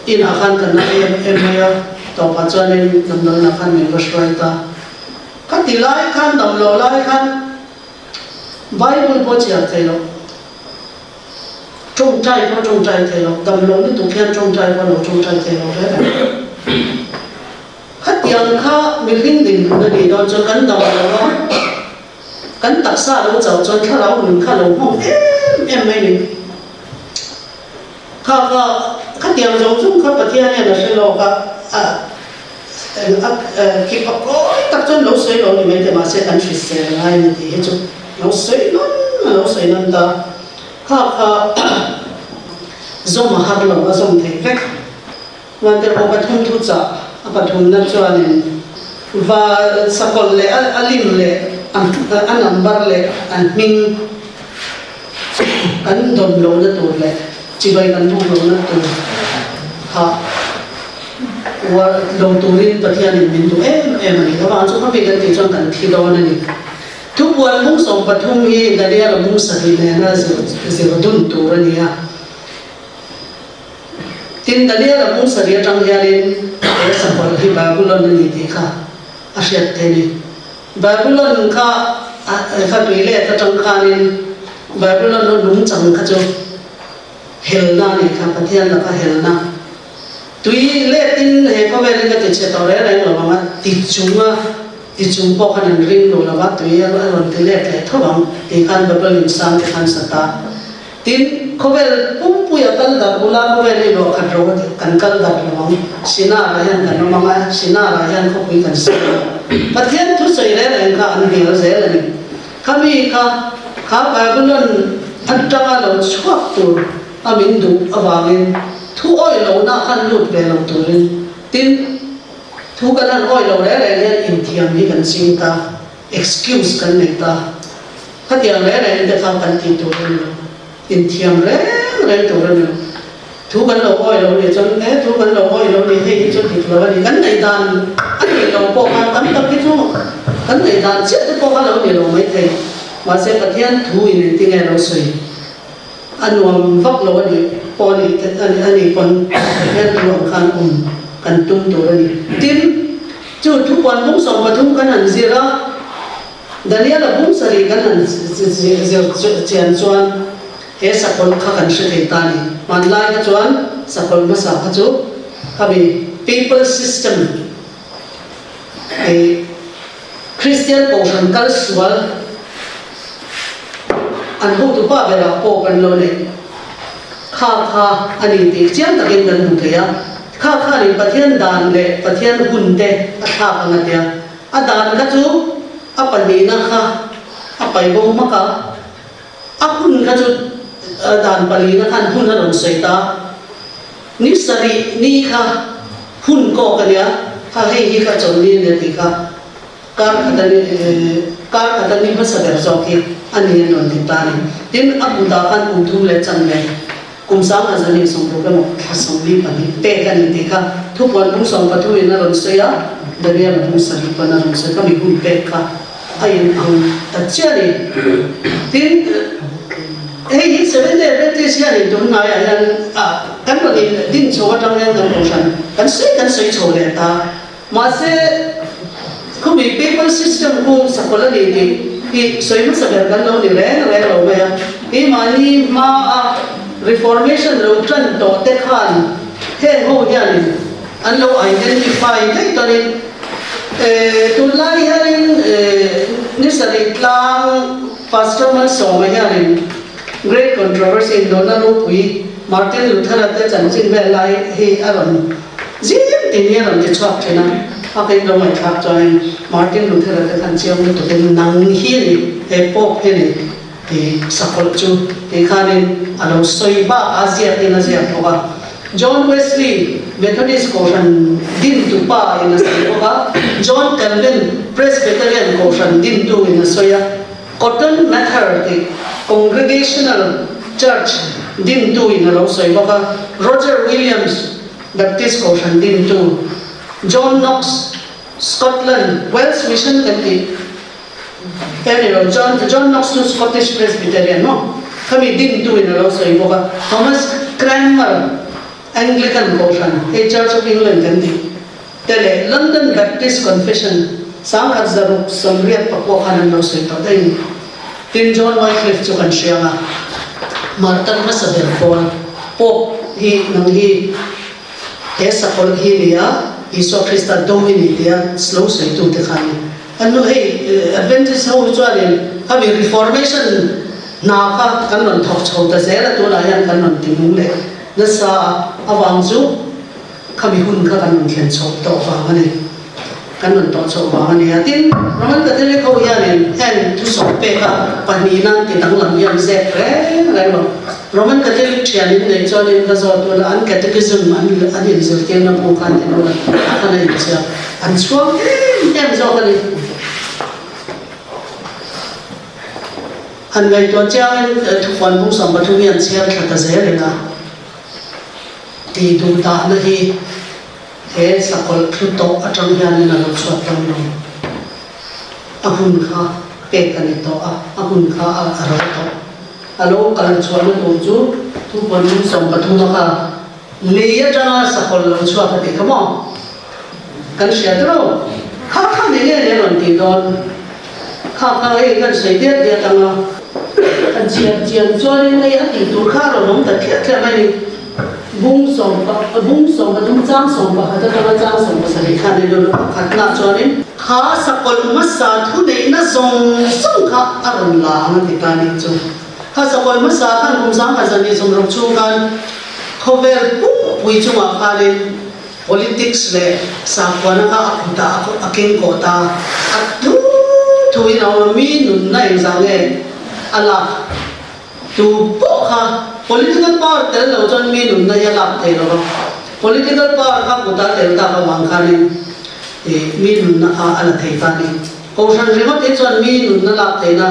[SPEAKER 1] inah khan kan la em em mai a. Tawpah chuanin damdawiinah khan min va hruai ta. Ka ti lai khan damlo lai khan Bible pawh chhiar thei lo, tawngtai pawh tawngtai thei lo, damlo lutuk hian tawngtai pawh lo tawngtai thei lo reng reng. Khatiang kha mihring dinhmun a nih dawn chuan kan damlo a, kan taksa lo chauh chuan thlarau nun kha lo hmang em em mai ni. Kha kha khatiang zawng zawng kha Pathian hian a hre lawk a, a Kip a kawi tak chuan lo sawi lo ni mai te mahse kan hrisel ngai ni tih hi chu lo sawi nawn a lo sawi nawn ta. Kha kha zawm a har lo a zawm thei vek. Vantirhkoh pathum thuchah a pathumna chuanin va sakawlh leh a lim leh a number leh a hming kan dawn lohna tur leh chibai kan buk lohna tur kha uar lo turin Pathianin min duh em em a ni. Avang chu khawmi kan tih chuan kan thi dawn a ni. Thupuan mung 13 hi Daniela mung 7 nena zir dun tur a ni a. Tin, Daniela mung 7 atang hianin he sakawlh hi Babylon a ni tih kha a hriat theih a ni. Babylon kha kha tui let atang khanin Babylon a nungchang kha chu helna a nih kha, Pathian laka helna. Tui letin he khawvelin ka ti chhe tawh reng reng lo ang a, ti chunga ti chung pawh khan an ring lo lova tui a rawn ti let leh tho ang tih khan Babel insang te khan sa ta. Tin, khawvel pumpuia kal darh ula khawvel hi luah khat ro kan kal darh lo ang. Sinara hian kan awm ang a, Sinara hian khawpui kan siam ang. Pathian thusawi reng reng kha an hnial zel a ni. Khami kha kha Babylon atanga lo chhuak tur a min duh avangin thu awih lohna khan lut ve lo turin tin thu kan han awih lo reng reng hian inthiam hi kan ching ta, excuse kan nei ta. Khatiang reng rengin te kha kan tih tur a ni lo, inthiam reng reng tur a ni lo. Thu kan lo awih lo nih chuan he thu kan lo awih lo nih hei hi chu dik lo a ni. Kan neih dan a nih loh pawh khan tam tak hi chu kan neih dan chiah te pawh kha lo ni lo maithei. Mahse Pathian thu in engtin nge lo sawi a nuam vak lo a nih pawh a nih a nih pawn Pathian thu ang khan awm kan tum tur a ni. Tin, chu thupuan bung 13 kan han zir a, Daniel-a bung 7 kan han zir chian chuan, He sakawlh kha kan hre thei ta a ni. Hmanlai kha chuan sakawlh hmasa kha chu khami people system hei Kristian kohhran kal sual an hotu pa berah pawh kan lo neih kha kha a ni tih chiang takin kan hmu thei a. Kha khanin Pathian dan leh Pathian hun te a thlak ang a tia. A dan kha chu a pahnihna kha a paih bo hmak a. A hun kha chu dan palina khan hun a rawn sawi ta. Ni 7 ni kha hun kawk a nia, kha hei hi kha chawlhni a nia tih kha kar khat a ni kar khat a ni hmasa ber zawk hi a ni an rawn ti ta a ni. Tin, a kutah khan kum thum leh chanve kum sangha zan in 60 emaw thla 42 pek a ni tih kha thupuan bung 13 in a rawn sawi a, Daniel a bung 7 pawn a rawn sawi kha mi hun pek kha. A in ang ta chiah a ni. Tin, hei hi Seventh Day Adventist hian in tun ngaiah hian ah kan rawn in din chho atang hian kan kohhran kan sawi kan sawi chho leh ta. Mahse, khumi people system khu sakawlh a ni tih hi sawi hmasa ber kan lo ni reng reng lo mai a. Keimahni hmaa Reformation lo tan tawh te khan heng ho hianin an lo identify daih tawhin Tunlai hianin ni 7 tlang Pastor Malsawma hianin Great Controversy indawhna ropui Martin Luther-a te chanchin vel lai hi a rawn zim tin hi a rawn ti chhuak thin a, a kein lo ngaihthlak chuanin Martin Luther-a te khan chiang lutukin nang hi a ni, he Pope hi a ni tih sakawlh chu tih khanin a lo sawi bak a, ziakin a ziak bawk a. John Wesley, Methodist Kohhran dintu pa in a sawi bawk a, John Calvin, Presbyterian Kohhran dintu in a sawi a, Cotton Mather tih Congregational Church dintu in a lo sawi bawk a, Roger Williams, Baptist Kohhran dintu, John Knox, Scotland, Welsh Mission kan tih e ni lo, John John Knox chu Scottish Presbyterian maw? Khami dintu in a lo sawi bawk a, Thomas Cranmer, Anglican Kohhran, hei Church of England kan tih. te leh London Baptist Confession 1689 khan an lo sawi tawh daih a ni. Tin, John Wycliffe chu kan hria ang a, Martar hmasa ber pawl Pope hi nang hi he sakawlh hi ni a, Isua Krista do hi ni tia lo sawitute kha a ni. An nu hei Adventist ho hi chuanin khami Reformation hna kha kan rawn thawk chho ta zel a, tunah hian kan rawn ti nung leh nasa a, avang chu khami hun kha kan rawn thlen chhoh tawh vang a ni, kan rawn tawh chhoh vang a ni a. Tin, Roman Catholic ho hianin heng thusawm peka pahnihna ti danglam hi an zep reng reng lo. Roman Catholic thian in neih chuanin va zawt ula an catechism an an inzirtirna bu khan en ula a khan a inchhiar an chhuang em em zawk a ni. Han ngaihtuah chiangin thupuan bung 13 hi an chhiar thla ta zel eng a tih duh dahna hi he sakawlh thlu tawh atang hianin a lo chhuak dawn lo. A hun kha pek a ni tawh a, a hun kha a ro tawh. A lo kal chhuahna tur chu thupawn lung 13 a kha lei atanga sakawlh lo chhuak a tih kha maw? Kan hria ta lo. Kha kha ni nge ni a rawn tih dawn? Kha kha hei kan sawi diat diat ang a. Kan chhiar chian chuanin hei a tih tur kha a rawn awm ta thliah thliah mai a ni. Bung sawm bung 13 chang 11 atanga chang 17 khan a inrawn a pakhatnaah chuanin kha sakawlh hmasa thuneihna zawng zawng kha a rawn la ang a ti ta nih chu. Kha sakawlh hmasa khan kum 1960 chhung khan khawvel pumpui chungah khanin politics leh sakhuana kha a kutah a keng kawh ta a thu thuin a awm a, mi nunna engzah nge a lak Tu pawh kha political power tel lo chuan mi nunna hi a lak thei lo va, political power kha kuta tel tak avang khanin ih mi nunna kha a la thei ta a ni. Kohhran ringawt hi chuan mi nunna lak theihna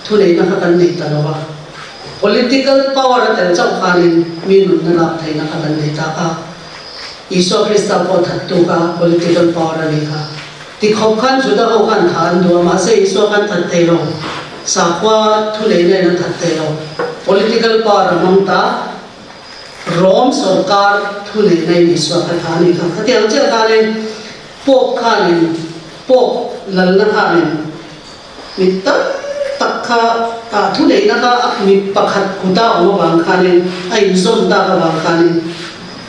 [SPEAKER 1] thuneihna kha kan nei ta lo va, political power a tel chauh khanin mi nunna lak theihna kha kan nei ta a. Isua Krista pawh thattu kha political power a ni kha. Tikhawp khan Juda ho khan tha an duh a, mahse Isua khan that thei lo. Sakhua thuneihna in an that thei lo. Political power a hmang ta, Rome sorkar thuneihna in Isua kha tha a nih kha. Khatiang chiah khanin Pope khanin, Pope lalna khanin mi tam tak kha ah thuneihna kha mi pakhat kuta awm avang khanin a inzawm tak avang khanin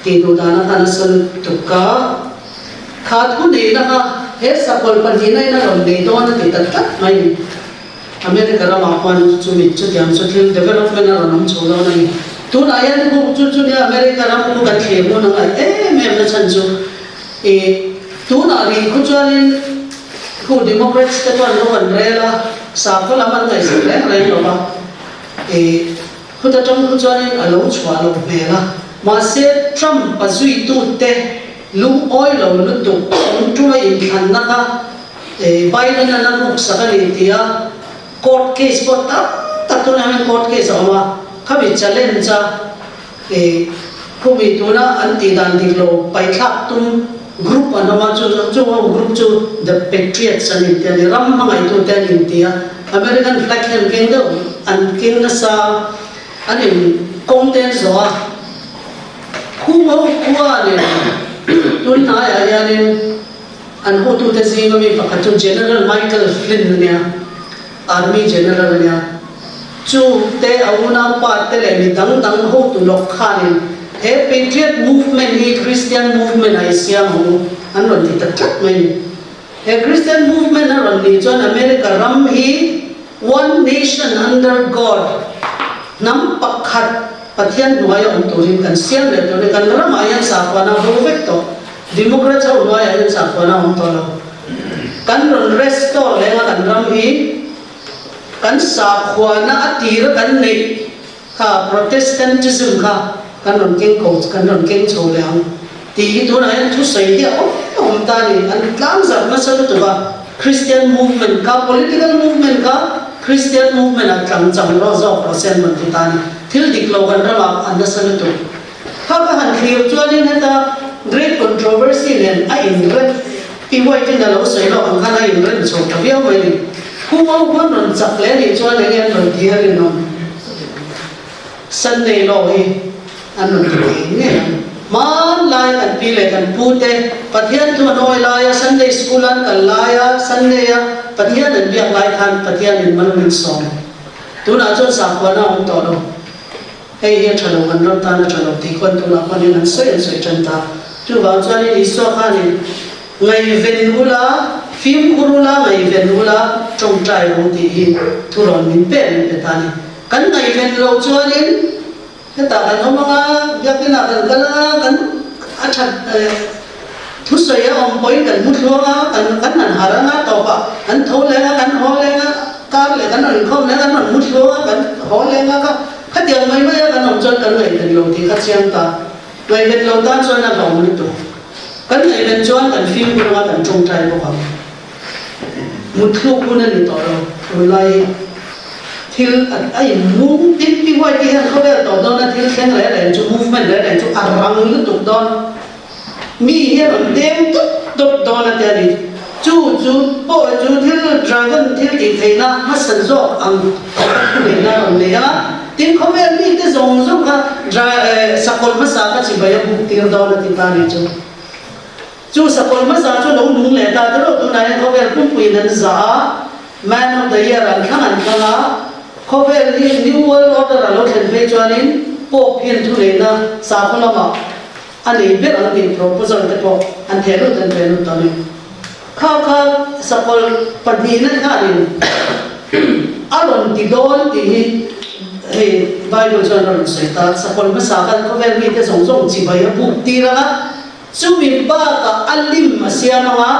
[SPEAKER 1] tihduh dana khan a sawi tuk a. Kha thu neihna kha he sakawlh pahnihna in a rawn nei dawn a ti ta tlat mai ni. America ramah khuan chumi chutiang chu thil development a rawn awm chho dawn a ni. Tunah hian khu chu chu nia America ram khu kan thlir hmun a ngaih em em na chhan chu i tunah rih khu chuanin khu Democrats te chuan ro an rel a, sakhaw lam an ngaihsak reng reng lo va i khuta tang khu chuanin a lo chhuah loh hmel a. Mahse Trump a zuitute Lungawi lo lutuk awm ṭuma inthlanna kha Biden-a'n a ruksak a ni tia court case pawh tam tak tunah hian court case a awm a, khami challenge a khumi tuna an tih dan dik lo paihthlak tum group an awm a, chu chu ho group chu The Patriots an inti a ni, ram hmangaihtute an inti a, American flag hi an keng deuh an keng nasa an in kawng te an zawh a. Khum ho khua nen tun hnaiah hianin an hotute zinga mi pakhat chu General Michael Flynn a nia, Army General a nia. Chu te a unaupa te leh mi dang dang hotu lawk khanin he Patriot Movement hi Christian Movement ah i siam ang u an rawn ti ta tlat mai a ni. He Christian Movement a rawn nih chuan America ram hi One Nation Under God, hnam pakhat Pathian hnuaia awm turin kan siam leh tur a ni. Kan ramah hian sakhuana a bo vek tawh. Democrats ho hnuaiah hian sakhuana a awm tawh lo. Kan rawn restore leng a kan ram hi kan sakhuana a tira kan neih kha Protestantism kha kan rawn keng ko kan rawn keng chho leh ang tih hi tunah hian thusawi hi a awm awm ta a ni. An tlangzarh nasa lutuk a, Christian movement kha political movement kha Christian movement ah tlang chang rawh zawk rawh se an rawn ti ta a ni. Thil dik lo kan ramah an nasa lutuk. Kha ka han thlir chuanin heta Great Controversy nen a inrem Pi White-in a lo sawi lawk ang khan a inrem chho ta viau mai a ni. Khu ho khuan rawn chak leh a nih chuan enge an rawn ti a rinawm? Sunday law hi an rawn ti ngei ngei ang. Hmanlai kan pi leh kan pu te. Pathian thu an awi laia Sunday School an kal laia Sunday a Pathian an biak lai khan Pathianin mal min sawm. Tunah chuan sakhuana a awm tawh lo. Hei hi a tha lo, kan ram tan a tha lo tih khawn tunah khuanin an sawi an sawi tan ta. Chuvang chuanin Isua khanin ngaihven ula, fimkhur ula, ngaihven ula, tawngtai rawh tih hi thurawn min pek min pe ta a ni. Kan ngaihven loh chuanin hetah kan awm anga, biakinah kan kal anga, kan a that thusawi a awm pawhin kan mu thluang a, kan kan han harh anga tawpah kan tho leng a, kan haw leng a, kar leh kan rawn inkhawm leng a, kan rawn mu thluang a, kan haw leng a kha khatiang mai mai a kan awm chuan kan ngaihven lo tih kha chiang ta. Ngaihven lo tan chuan a hlawm lutuk. Kan ngaihven chuan kan fimkhur anga kan tawngtai bawk ang. Mutthluk hun a ni tawh lo, tunlai hi thil a in mung tin pi huai tih hian khawvel tawh dawn a thil thleng reng reng chu movement reng reng chu a rang lutuk dawn. Mi hi a rawn deng dup dup dawn a tia ni. Chu chu pawh chu thil dragon thil tih theihna hmasa zawk ang thu neihna a rawn nei a, tin khawvel mite zawng zawng kha sakawlh hmasa kha chibai a buk tir dawn a ti ta ni chu. Chu sakawlh hmasa chu lo nung leh ta te rawh tunah hian khawvel pumpuiin an zah a, Man of the Year an thlang an thlang a, khawvel hi New World Order a lo thlen phei chuanin Pope hian thuneihna sakhaw lamah a nei ber ang tih proposal te pawh an theh lut an theh lut ta mai. Kha kha sakawlh pahnihna hianin a rawn ti dawn tih hi hei Bible chuan a rawn sawi ta. Sakawlh hmasa khan khawvel mite zawng zawng chibai a buk tir ang a, chumi bakah a lim a siam ang a,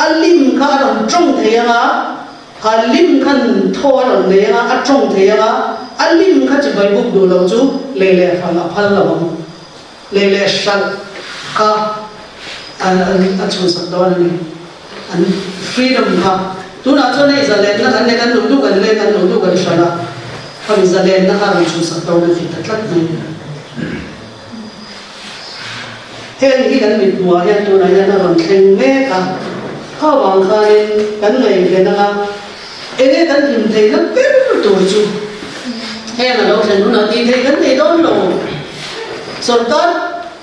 [SPEAKER 1] a lim kha a rawn tawng thei ang a, kha lim khan thaw a rawn nei ang a, a tawng thei ang a, a lim kha chibai buk duh lo chu lei leh hrang a phal lo ang. Lei leh hralh kha a chhuhsak dawn a ni. An freedom kha tunah chuan hei zalenna kan nei, kan duh duh kan lei, kan duh duh kan hralh a, khami zalenna kha rawn chhuhsak dawn a ti ta tlat mai. Heng hi kan mithmuhah hian tunah hian a rawn thleng mek a, kha vang khanin kan ngaihven anga enge kan hlim theihna ber tur chu heng a lo thlen hunah tih theih kan nei dawn lo. Sorkar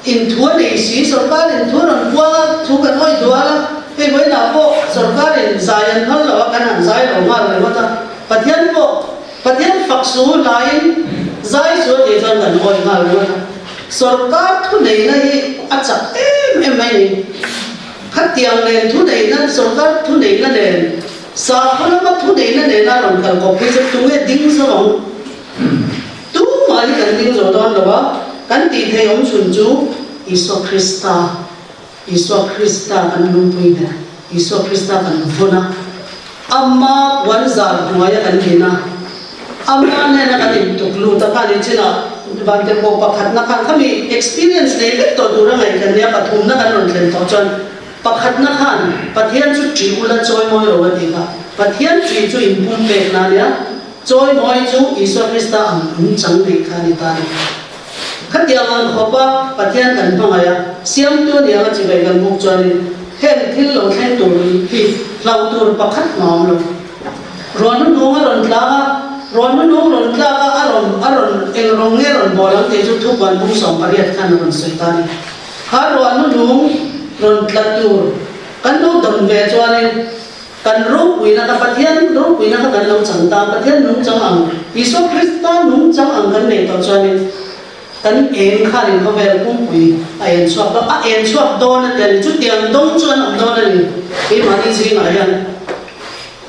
[SPEAKER 1] in thu a nei si, sorkar in thu a rawn puang a, thu kan awih dual a, hei vawiinah pawh sorkar in zai an phal lo a, kan han zai lo nghal ringawt a, Pathian pawh Pathian fak su hlaiin zai su a tih chuan kan awih nghal ringawt a, sorkar thu neihna hi a chak em em mai ni. Khatiang nen thu neihna, sorkar thu neihna nen, sakhaw lama thu neihna nena rawn kal kawp hi chu tunge ding zo ang? Tumah hi kan ding zo dawn lo a, kan tih theih awm chhun chu Isua Krista, Isua Krista kan lungpui nghet, Isua Krista kan vawn a, Ama puan zar hnuaia kan din a, Ama hnena kan intuk lut a, khan inchinah Vantirhkoh pakhatna khan khami experience nei vek tawh tura ngaih kan nia, pathumna kan rawn thlen tawh chuan pakhatna khan Pathian chu ṭih ula chawi mawi lo a ti kha, Pathian ṭih chu inpumpekna a nia. Chawimawi chu Isua Krista ang nungchang neih kha a ni ta a ni. Khatiang ang khawpa Pathian kan hmangaih a, siamtu a ni anga chibai kan buk chuanin heng thil lo thleng tur hi hlauh tur pakhat mah a awm lo. Ruahnu nung a rawn tlak a, ruahnu nung rawn tlak a, a rawn a rawn eng rawng nge rawn bawl ang tih chu thupuan bung 18 khan a rawn sawi ta a ni. Kha ruahnu nung rawn tla tur kan lo dawn ve chuanin, Kan ropuina kha Pathian ropuina kha kan lo chang ta, Pathian nungchang ang, Isua Krista nungchang ang kan nei tawh chuanin kan eng khanin khawvel pumpui a en chhuak dawn, a en chhuak dawn a ti a ni. Chutiang dawng chu an awm dawn a ni keimahni zingah hian.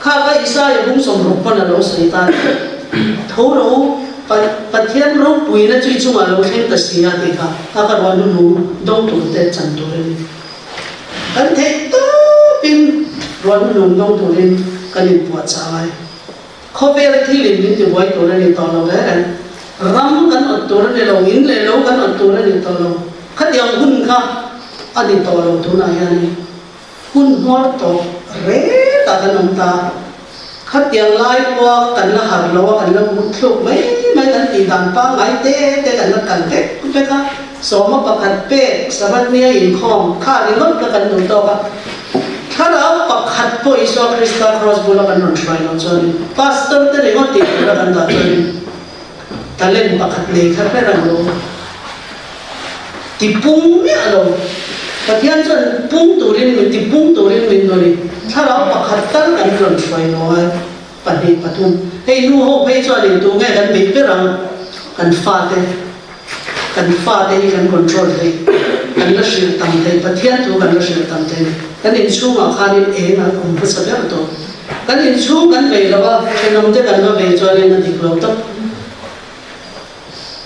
[SPEAKER 1] Kha kha Isaia bung 60 pawn a lo sawi ta a ni. Tho rawh u, Pathian ropuina chu i chungah lo thleng ta si a tih kha, kha kha ruah hnuhnung dawng turte chan tur a ni. Kan theih tawpin ruahnu lung dawng turin kan inpuahchah ngai. Khawvel thilin min tibuai tur a ni tawh lo reng reng. Ram kan awt tur a ni lo, in leh lo kan awt tur a ni tawh lo. Khatiang hun kha a ni tawh lo tunah hianin hun hmawr tawp retah kan awm ta. Khatiang lai pawha kan la harh lo a, kan la mut thluk mai mai kan tih dan pangngai te te kan la kal vek vek a, sawma pakhat pek Sabbath nia inkhawm kha ringawt kha kan duh tawk a, thlarau pakhat pawh Isua Krista cross bula kan rawn hruai loh chuanin pastor te ringawt tih tura kan dah chuanin talent pakhat nei kha hre rang lo, tipung miah lo. Pathian chuan pung turin min ti pung turin min rawn i thlarau pakhat tal kan rawn hruai lo a, pahnih pathum. Hei nu ho phei chuan in tu nge kan beih ber ang? Kan fate, kan fate hi kan control thei, kan la hrilh tam thei, Pathian thu kan la hrilh tam thei. Kan inchhungah khanin eng a awm hmasa ber tawh. Kan inchhung kan vei lo a, thenawmte kan va vei chuanin a dik lo tawp.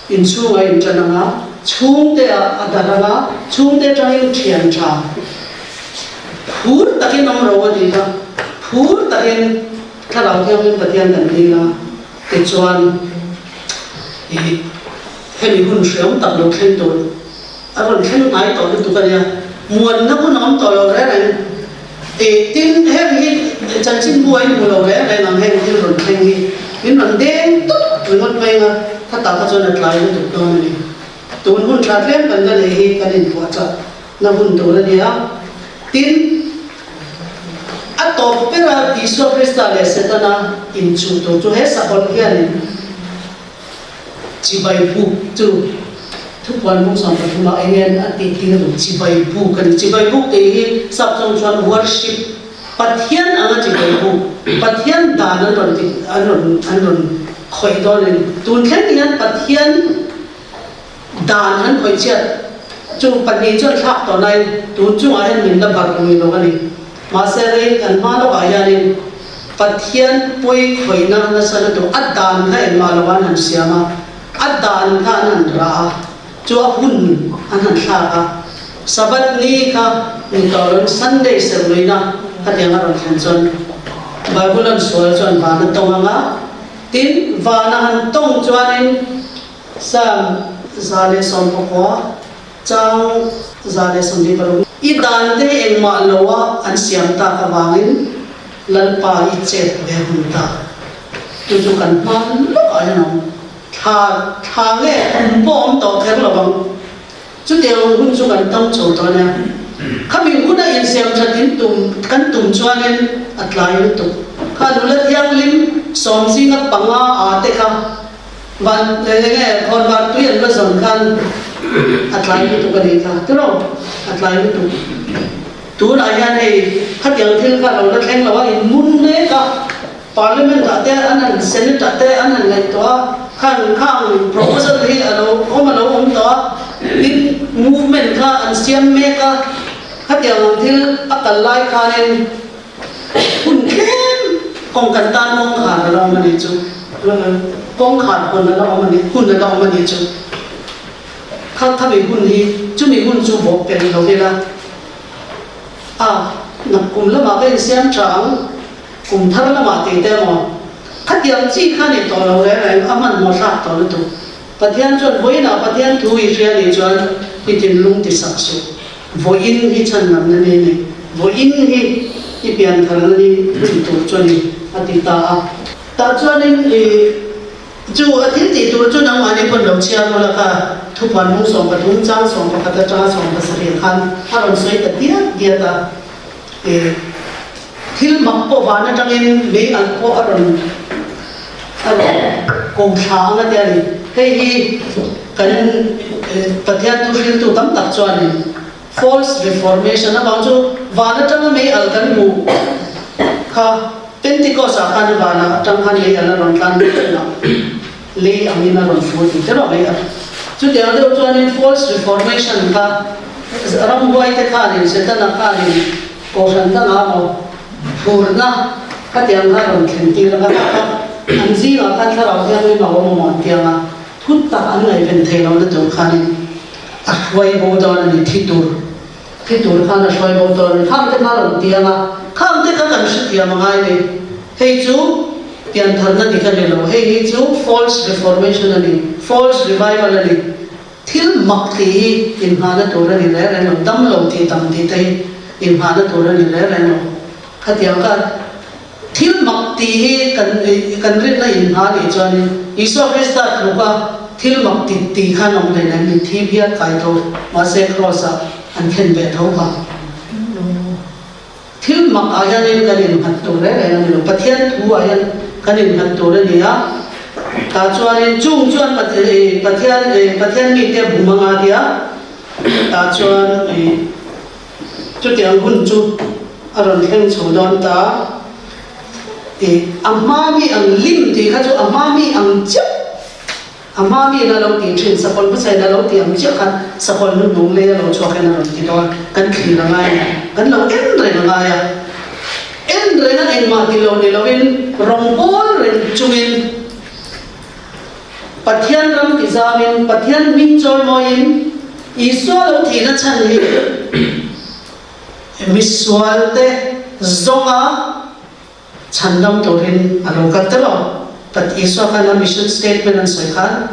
[SPEAKER 1] Inchhung a inṭan ang a, chhungte ah a darh ang a, chhungte aṭangin ṭhian ṭha phur takin awm ro a ni a, phur takin Thlarau Thianghlim Pathian kan dil a, tichuan ih hemi hun hreawm tak lo thleng tur a rawn thleng ngai tawh lutuk a nia, muanna hun a awm tawh lo reng reng. Ih tin heng hi chanchinbu a inhmu lo reng reng ang heng thil rawn thleng hi min rawn deng tawp ringawt mai anga khatah kha chuan a tlai lutuk dawn a ni. Tun hun tha tlem kan la neih hi kan inpuahchah na hun tur a ni a. Tin, a tawp bera Isua Krista leh Setana inchuh tur chu he sakawlh hianin Chibai buk chu thupuan bung 13 ah eng nge a tih tir duh? Chibai buk a ni. Chibai buk tih hi sap chawng chuan worship, Pathian anga chibai buk, Pathian dan an rawn ti an rawn an rawn khawih dawn a ni. Tun thleng hian Pathian dan an khawih chhiat chu pahnih chuan thlak tawh laiin tun chungah hian min la barh rui lo a ni. Mahse rei kan hma lawkah hianin Pathian pawi khawihna nasa lutuk a dan kha engmah lo an han siam a, a dan kha an han rah a, chu a hun an han thlak a, Sabbath ni kha ni tawh loin Sunday serhluihna khatiang a rawn thlen chuan Bible an sual chuan van a tawng ang a, tin van a han tawng chuanin Psalm 119 Chang 126. I dan te engmah lo a an siam tak avangin Lalpa i chet ve hun ta. Chu chu kan hman lawk ah hian a awm. Thla thla nge kum pawh awm tawh kher lo ang. Chutiang hun chu kan tawng chho tawh ania. Khami huna insiam that in tum kan tum chuanin a tlai lutuk. Kha nula thianghlim sawmzinga panga a te kha Van eng nge khawn var tui an va zawn khan a tlai lutuk a nih kha tiraw a tlai lutuk tunah hian hei khatiang thil kha lo la thleng lo a in mun mek a parliament ah te an han senate ah te an han ngaihtuah a khan khang proposal hi a lo awm a lo awm tawh a tin movement kha an siam mek a khatiang ang thil a kal lai khanin Hun tlem kawng kan tan kawngkhar a la awm a nih chu. Kawngkhar hawn a la awm a nih, hun a la awm a nih chu. Kha khami hun hi chumi hun chu bawh pel lo ila a, nakkum lamah ka insiam tha ang, kum thar lamah tih te emaw khatiang chi kha ni tawh lo reng reng a hmanhmawh thlak tawh lutuk. Pathian chuan vawiinah Pathian thu i hria nih chuan i thinlung ti sak suh. Vawiin hi chhan lamna ni a ni. Vawiin hi i pian tharna ni hun tur chu a ni, a ti ta a. Tah chuanin i chu a thil tih tur chu nangmahni pawn lo chhiar rawh la kha thupuan hmung 13 chang 11 atanga 17 khan a rawn sawi ta diat diat a. I thil mak pawh van atangin mei alh pawh a rawn a rawn ko thla ang a tia ni. Hei hi kan Pathian thu hriltu tam tak chuanin false reformation avang chu van atanga mei alh kan hmuh kha Pentecost ah khan van atang khan lei alh a rawn tlan mai thin a, lei angin a rawn fur tih te rawh mei alh. Chutiang deuh chuanin false reformation kha Ramhuaite khanin Setana khanin Kohhran dangah maw phurna khatiang kha rawn thlen tir ang a, kha kha an zingah khan Thlarau Thianghlim a awm a maw an ti ang a, thut tak an ngaihven thei lohna tur khanin a hruai bo dawn a ni, thi tur thi tur khan a hruai bo dawn a ni, khangte kha rawn ti ang a, khangte kha kan hrethiam a ngai ni, hei chu piantharna dik a ni lo, hei hi chu false reformation a ni, false revival a ni. Thil mak tih hi inhmahna tur a ni reng reng lo, dam lo tih dam tih te hi inhmahna tur a ni reng reng lo. Khatiang kha thil mak tih hi kan kan rinna inhma nih chuanin Isua Krista tluka thil mak tih tih khan awm hlei nen mitthi bial kai tho mahse Kraws ah an thlen ve tho kha. Thil mak ah hianin kan innghat tur reng reng a ni lo, Pathian thu ah hian kan innghat tur a ni a, tah chuanin chung chuan Pathian Pathian mite bum anga tia, tah chuan. Chutiang hun chu a rawn thleng chho dawn ta. I a hma mi ang lim tih kha chu a hma mi ang chiah, a hma mi in a lo tih thin, sakawlh hmasa in a lo tih ang chiah khan sakawlh hnuhnung lei a lo chhuak hian a rawn ti dawn. Kan thlir a ngai a, kan lo en reng a ngai a. En reng a engmah ti lo ni lovin rawngbawl reng chungin Pathian ram ti zamin, Pathian hming chawimawiin Isua lo thihna chhan hi misualte zawnga chhandam turin a lo kal tel aw. Pat Isua khan a mission statement an sawi khan,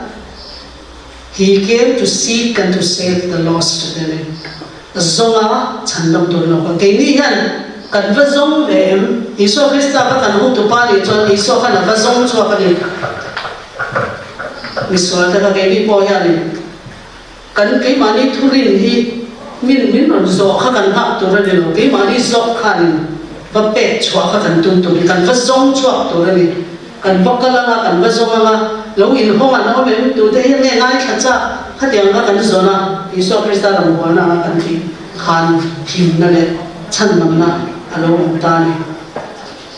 [SPEAKER 1] He came to seek and to save the lost a ti a ni. Zawnga chhandam turin a lo kal. Keini hian kan va zawng ve em? Isua Krista kha kan hutupa nih chuan Isua khan a va zawng chhuak a ni. Misualte kha keini pawh hianin Kan keimahni thurin hi min min rawn zawh kha kan nghak tur a ni lo, keimahni zawk khanin va pek chhuah kha kan tum tur a ni, kan va zawng chhuak tur a ni. Kan va kal anga, kan va zawng anga, lo inhawng an awm em? Tute hian nge ngaithla chak? Khatiang kha kan zawn a, Isua Krista rawngbawlna anga kan tih khan thimna leh chhanlamna a lo awm ta a ni.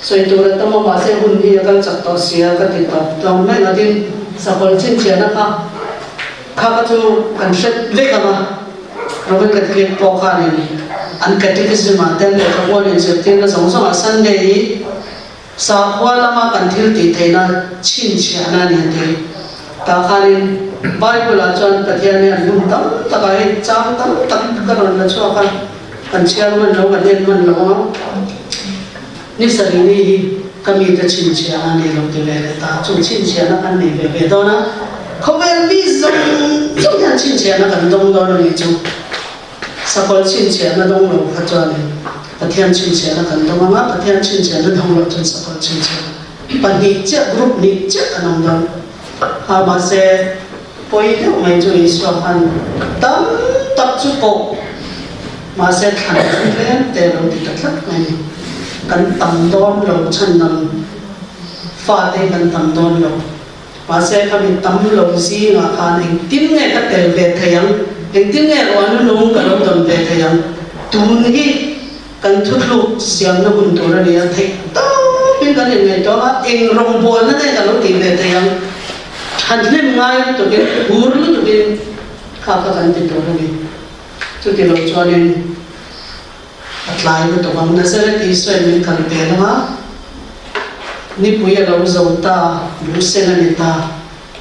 [SPEAKER 1] Sawi tur a tam a, mahse hun hi a kal chak tawh sia ka ti tawp tlawm mai ang a, tin sakawlh chhinchhiahna kha kha kha chu kan hre vek ang a, Roman Catholic pawh khanin an Catechism ah ten lehkhabu an inzirtirna zawng zawngah Sunday hi sakhua lama kan thil tih theihna chhinchhiahna a ni a ti. Tah khanin Bible ah chuan Pathian hi an hun tam takah hei chang tam tak ka rawn la chhuak a, kan chhiar hman lo, kan en hman lo ang a. Ni sarih ni hi ka mite chhinchhiahna a nei lo ti ve leh ta. Chung chhinchhiahna kan nei ve ve dawn a, khawvel mi zawng zawng hian chhinchhiahna kan dawng dawn a nih chu. Sakawlh chhinchhiahna dawng lo kha chuanin Pathian chhinchhiahna kan dawng ang a, Pathian chhinchhiahna dawng loh chuan sakawlh chhinchhiahna pahnih chiah, group hnih chiah kan awm dawn. A mahse pawi deuh mai chu Isua khan tam tak chu pawh mahse thlan chu tlem te lo ti ta tlat mai ni. Kan tam dawn lo chhan ang fate hi kan tam dawn lo. Mahse khami tam lo zingah khan engtin nge ka tel ve thei ang, engtin nge ruahnu nung ka lo dawn ve thei ang, tun hi kan thuthluk siamna hun tur a ni a, theih tawpin kan inngaihtuah a, eng rawngbawlna nge ka lo tih ve thei ang, thahnem ngai lutukin, hur lutukin kha kha kan ti tur a ni. Chuti lo chuanin a tlai lutuk ang. Nazareth Isua in min kal pel ang a, nipui a lo zo ta, buhsen a ni ta,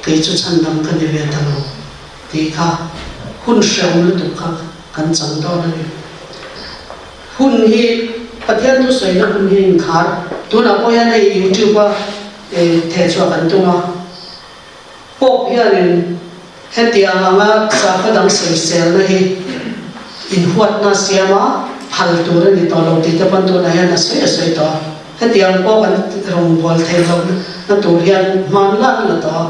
[SPEAKER 1] kei chu chhandam ka ni ve ta lo tih kha hun hrehawm lutuk kha kan chang dawn a ni. Hun hi Pathian thusawiina hun hi a inkhar. Tunah pawh hian hei YouTube a thehchhuah kan tum a. Pope hianin hetiang anga sakhaw dang sawiselna hi inhuatna siama phal tur a ni tawh lo tih te pawn tunah hian a sawi a sawi tawh a. Hetiang pawh kan rawngbâwl theih lohna tur hian hman lak a la tawh a.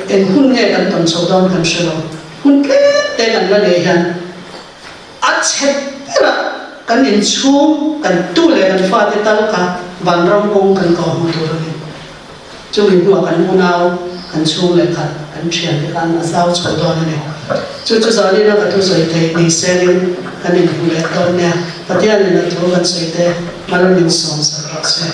[SPEAKER 1] Eng hun nge kan tawn chhoh dawn kan hre lo. Hun tlem te kan la leh hian a chhe berah kan inchhung, kan tu leh kan fate tal kha vanram kawng kan kawh hmu tur a ni. Chumi hnuah kan unau, kan chhung leh khat, kan thiante khan a zau chho dawn a ni. Chu chu zanin a ka thu sawi theih ni selin kan inhmu leh dawn nia. Pathianin a thu kan sawi te mal min sawm sak rawh se.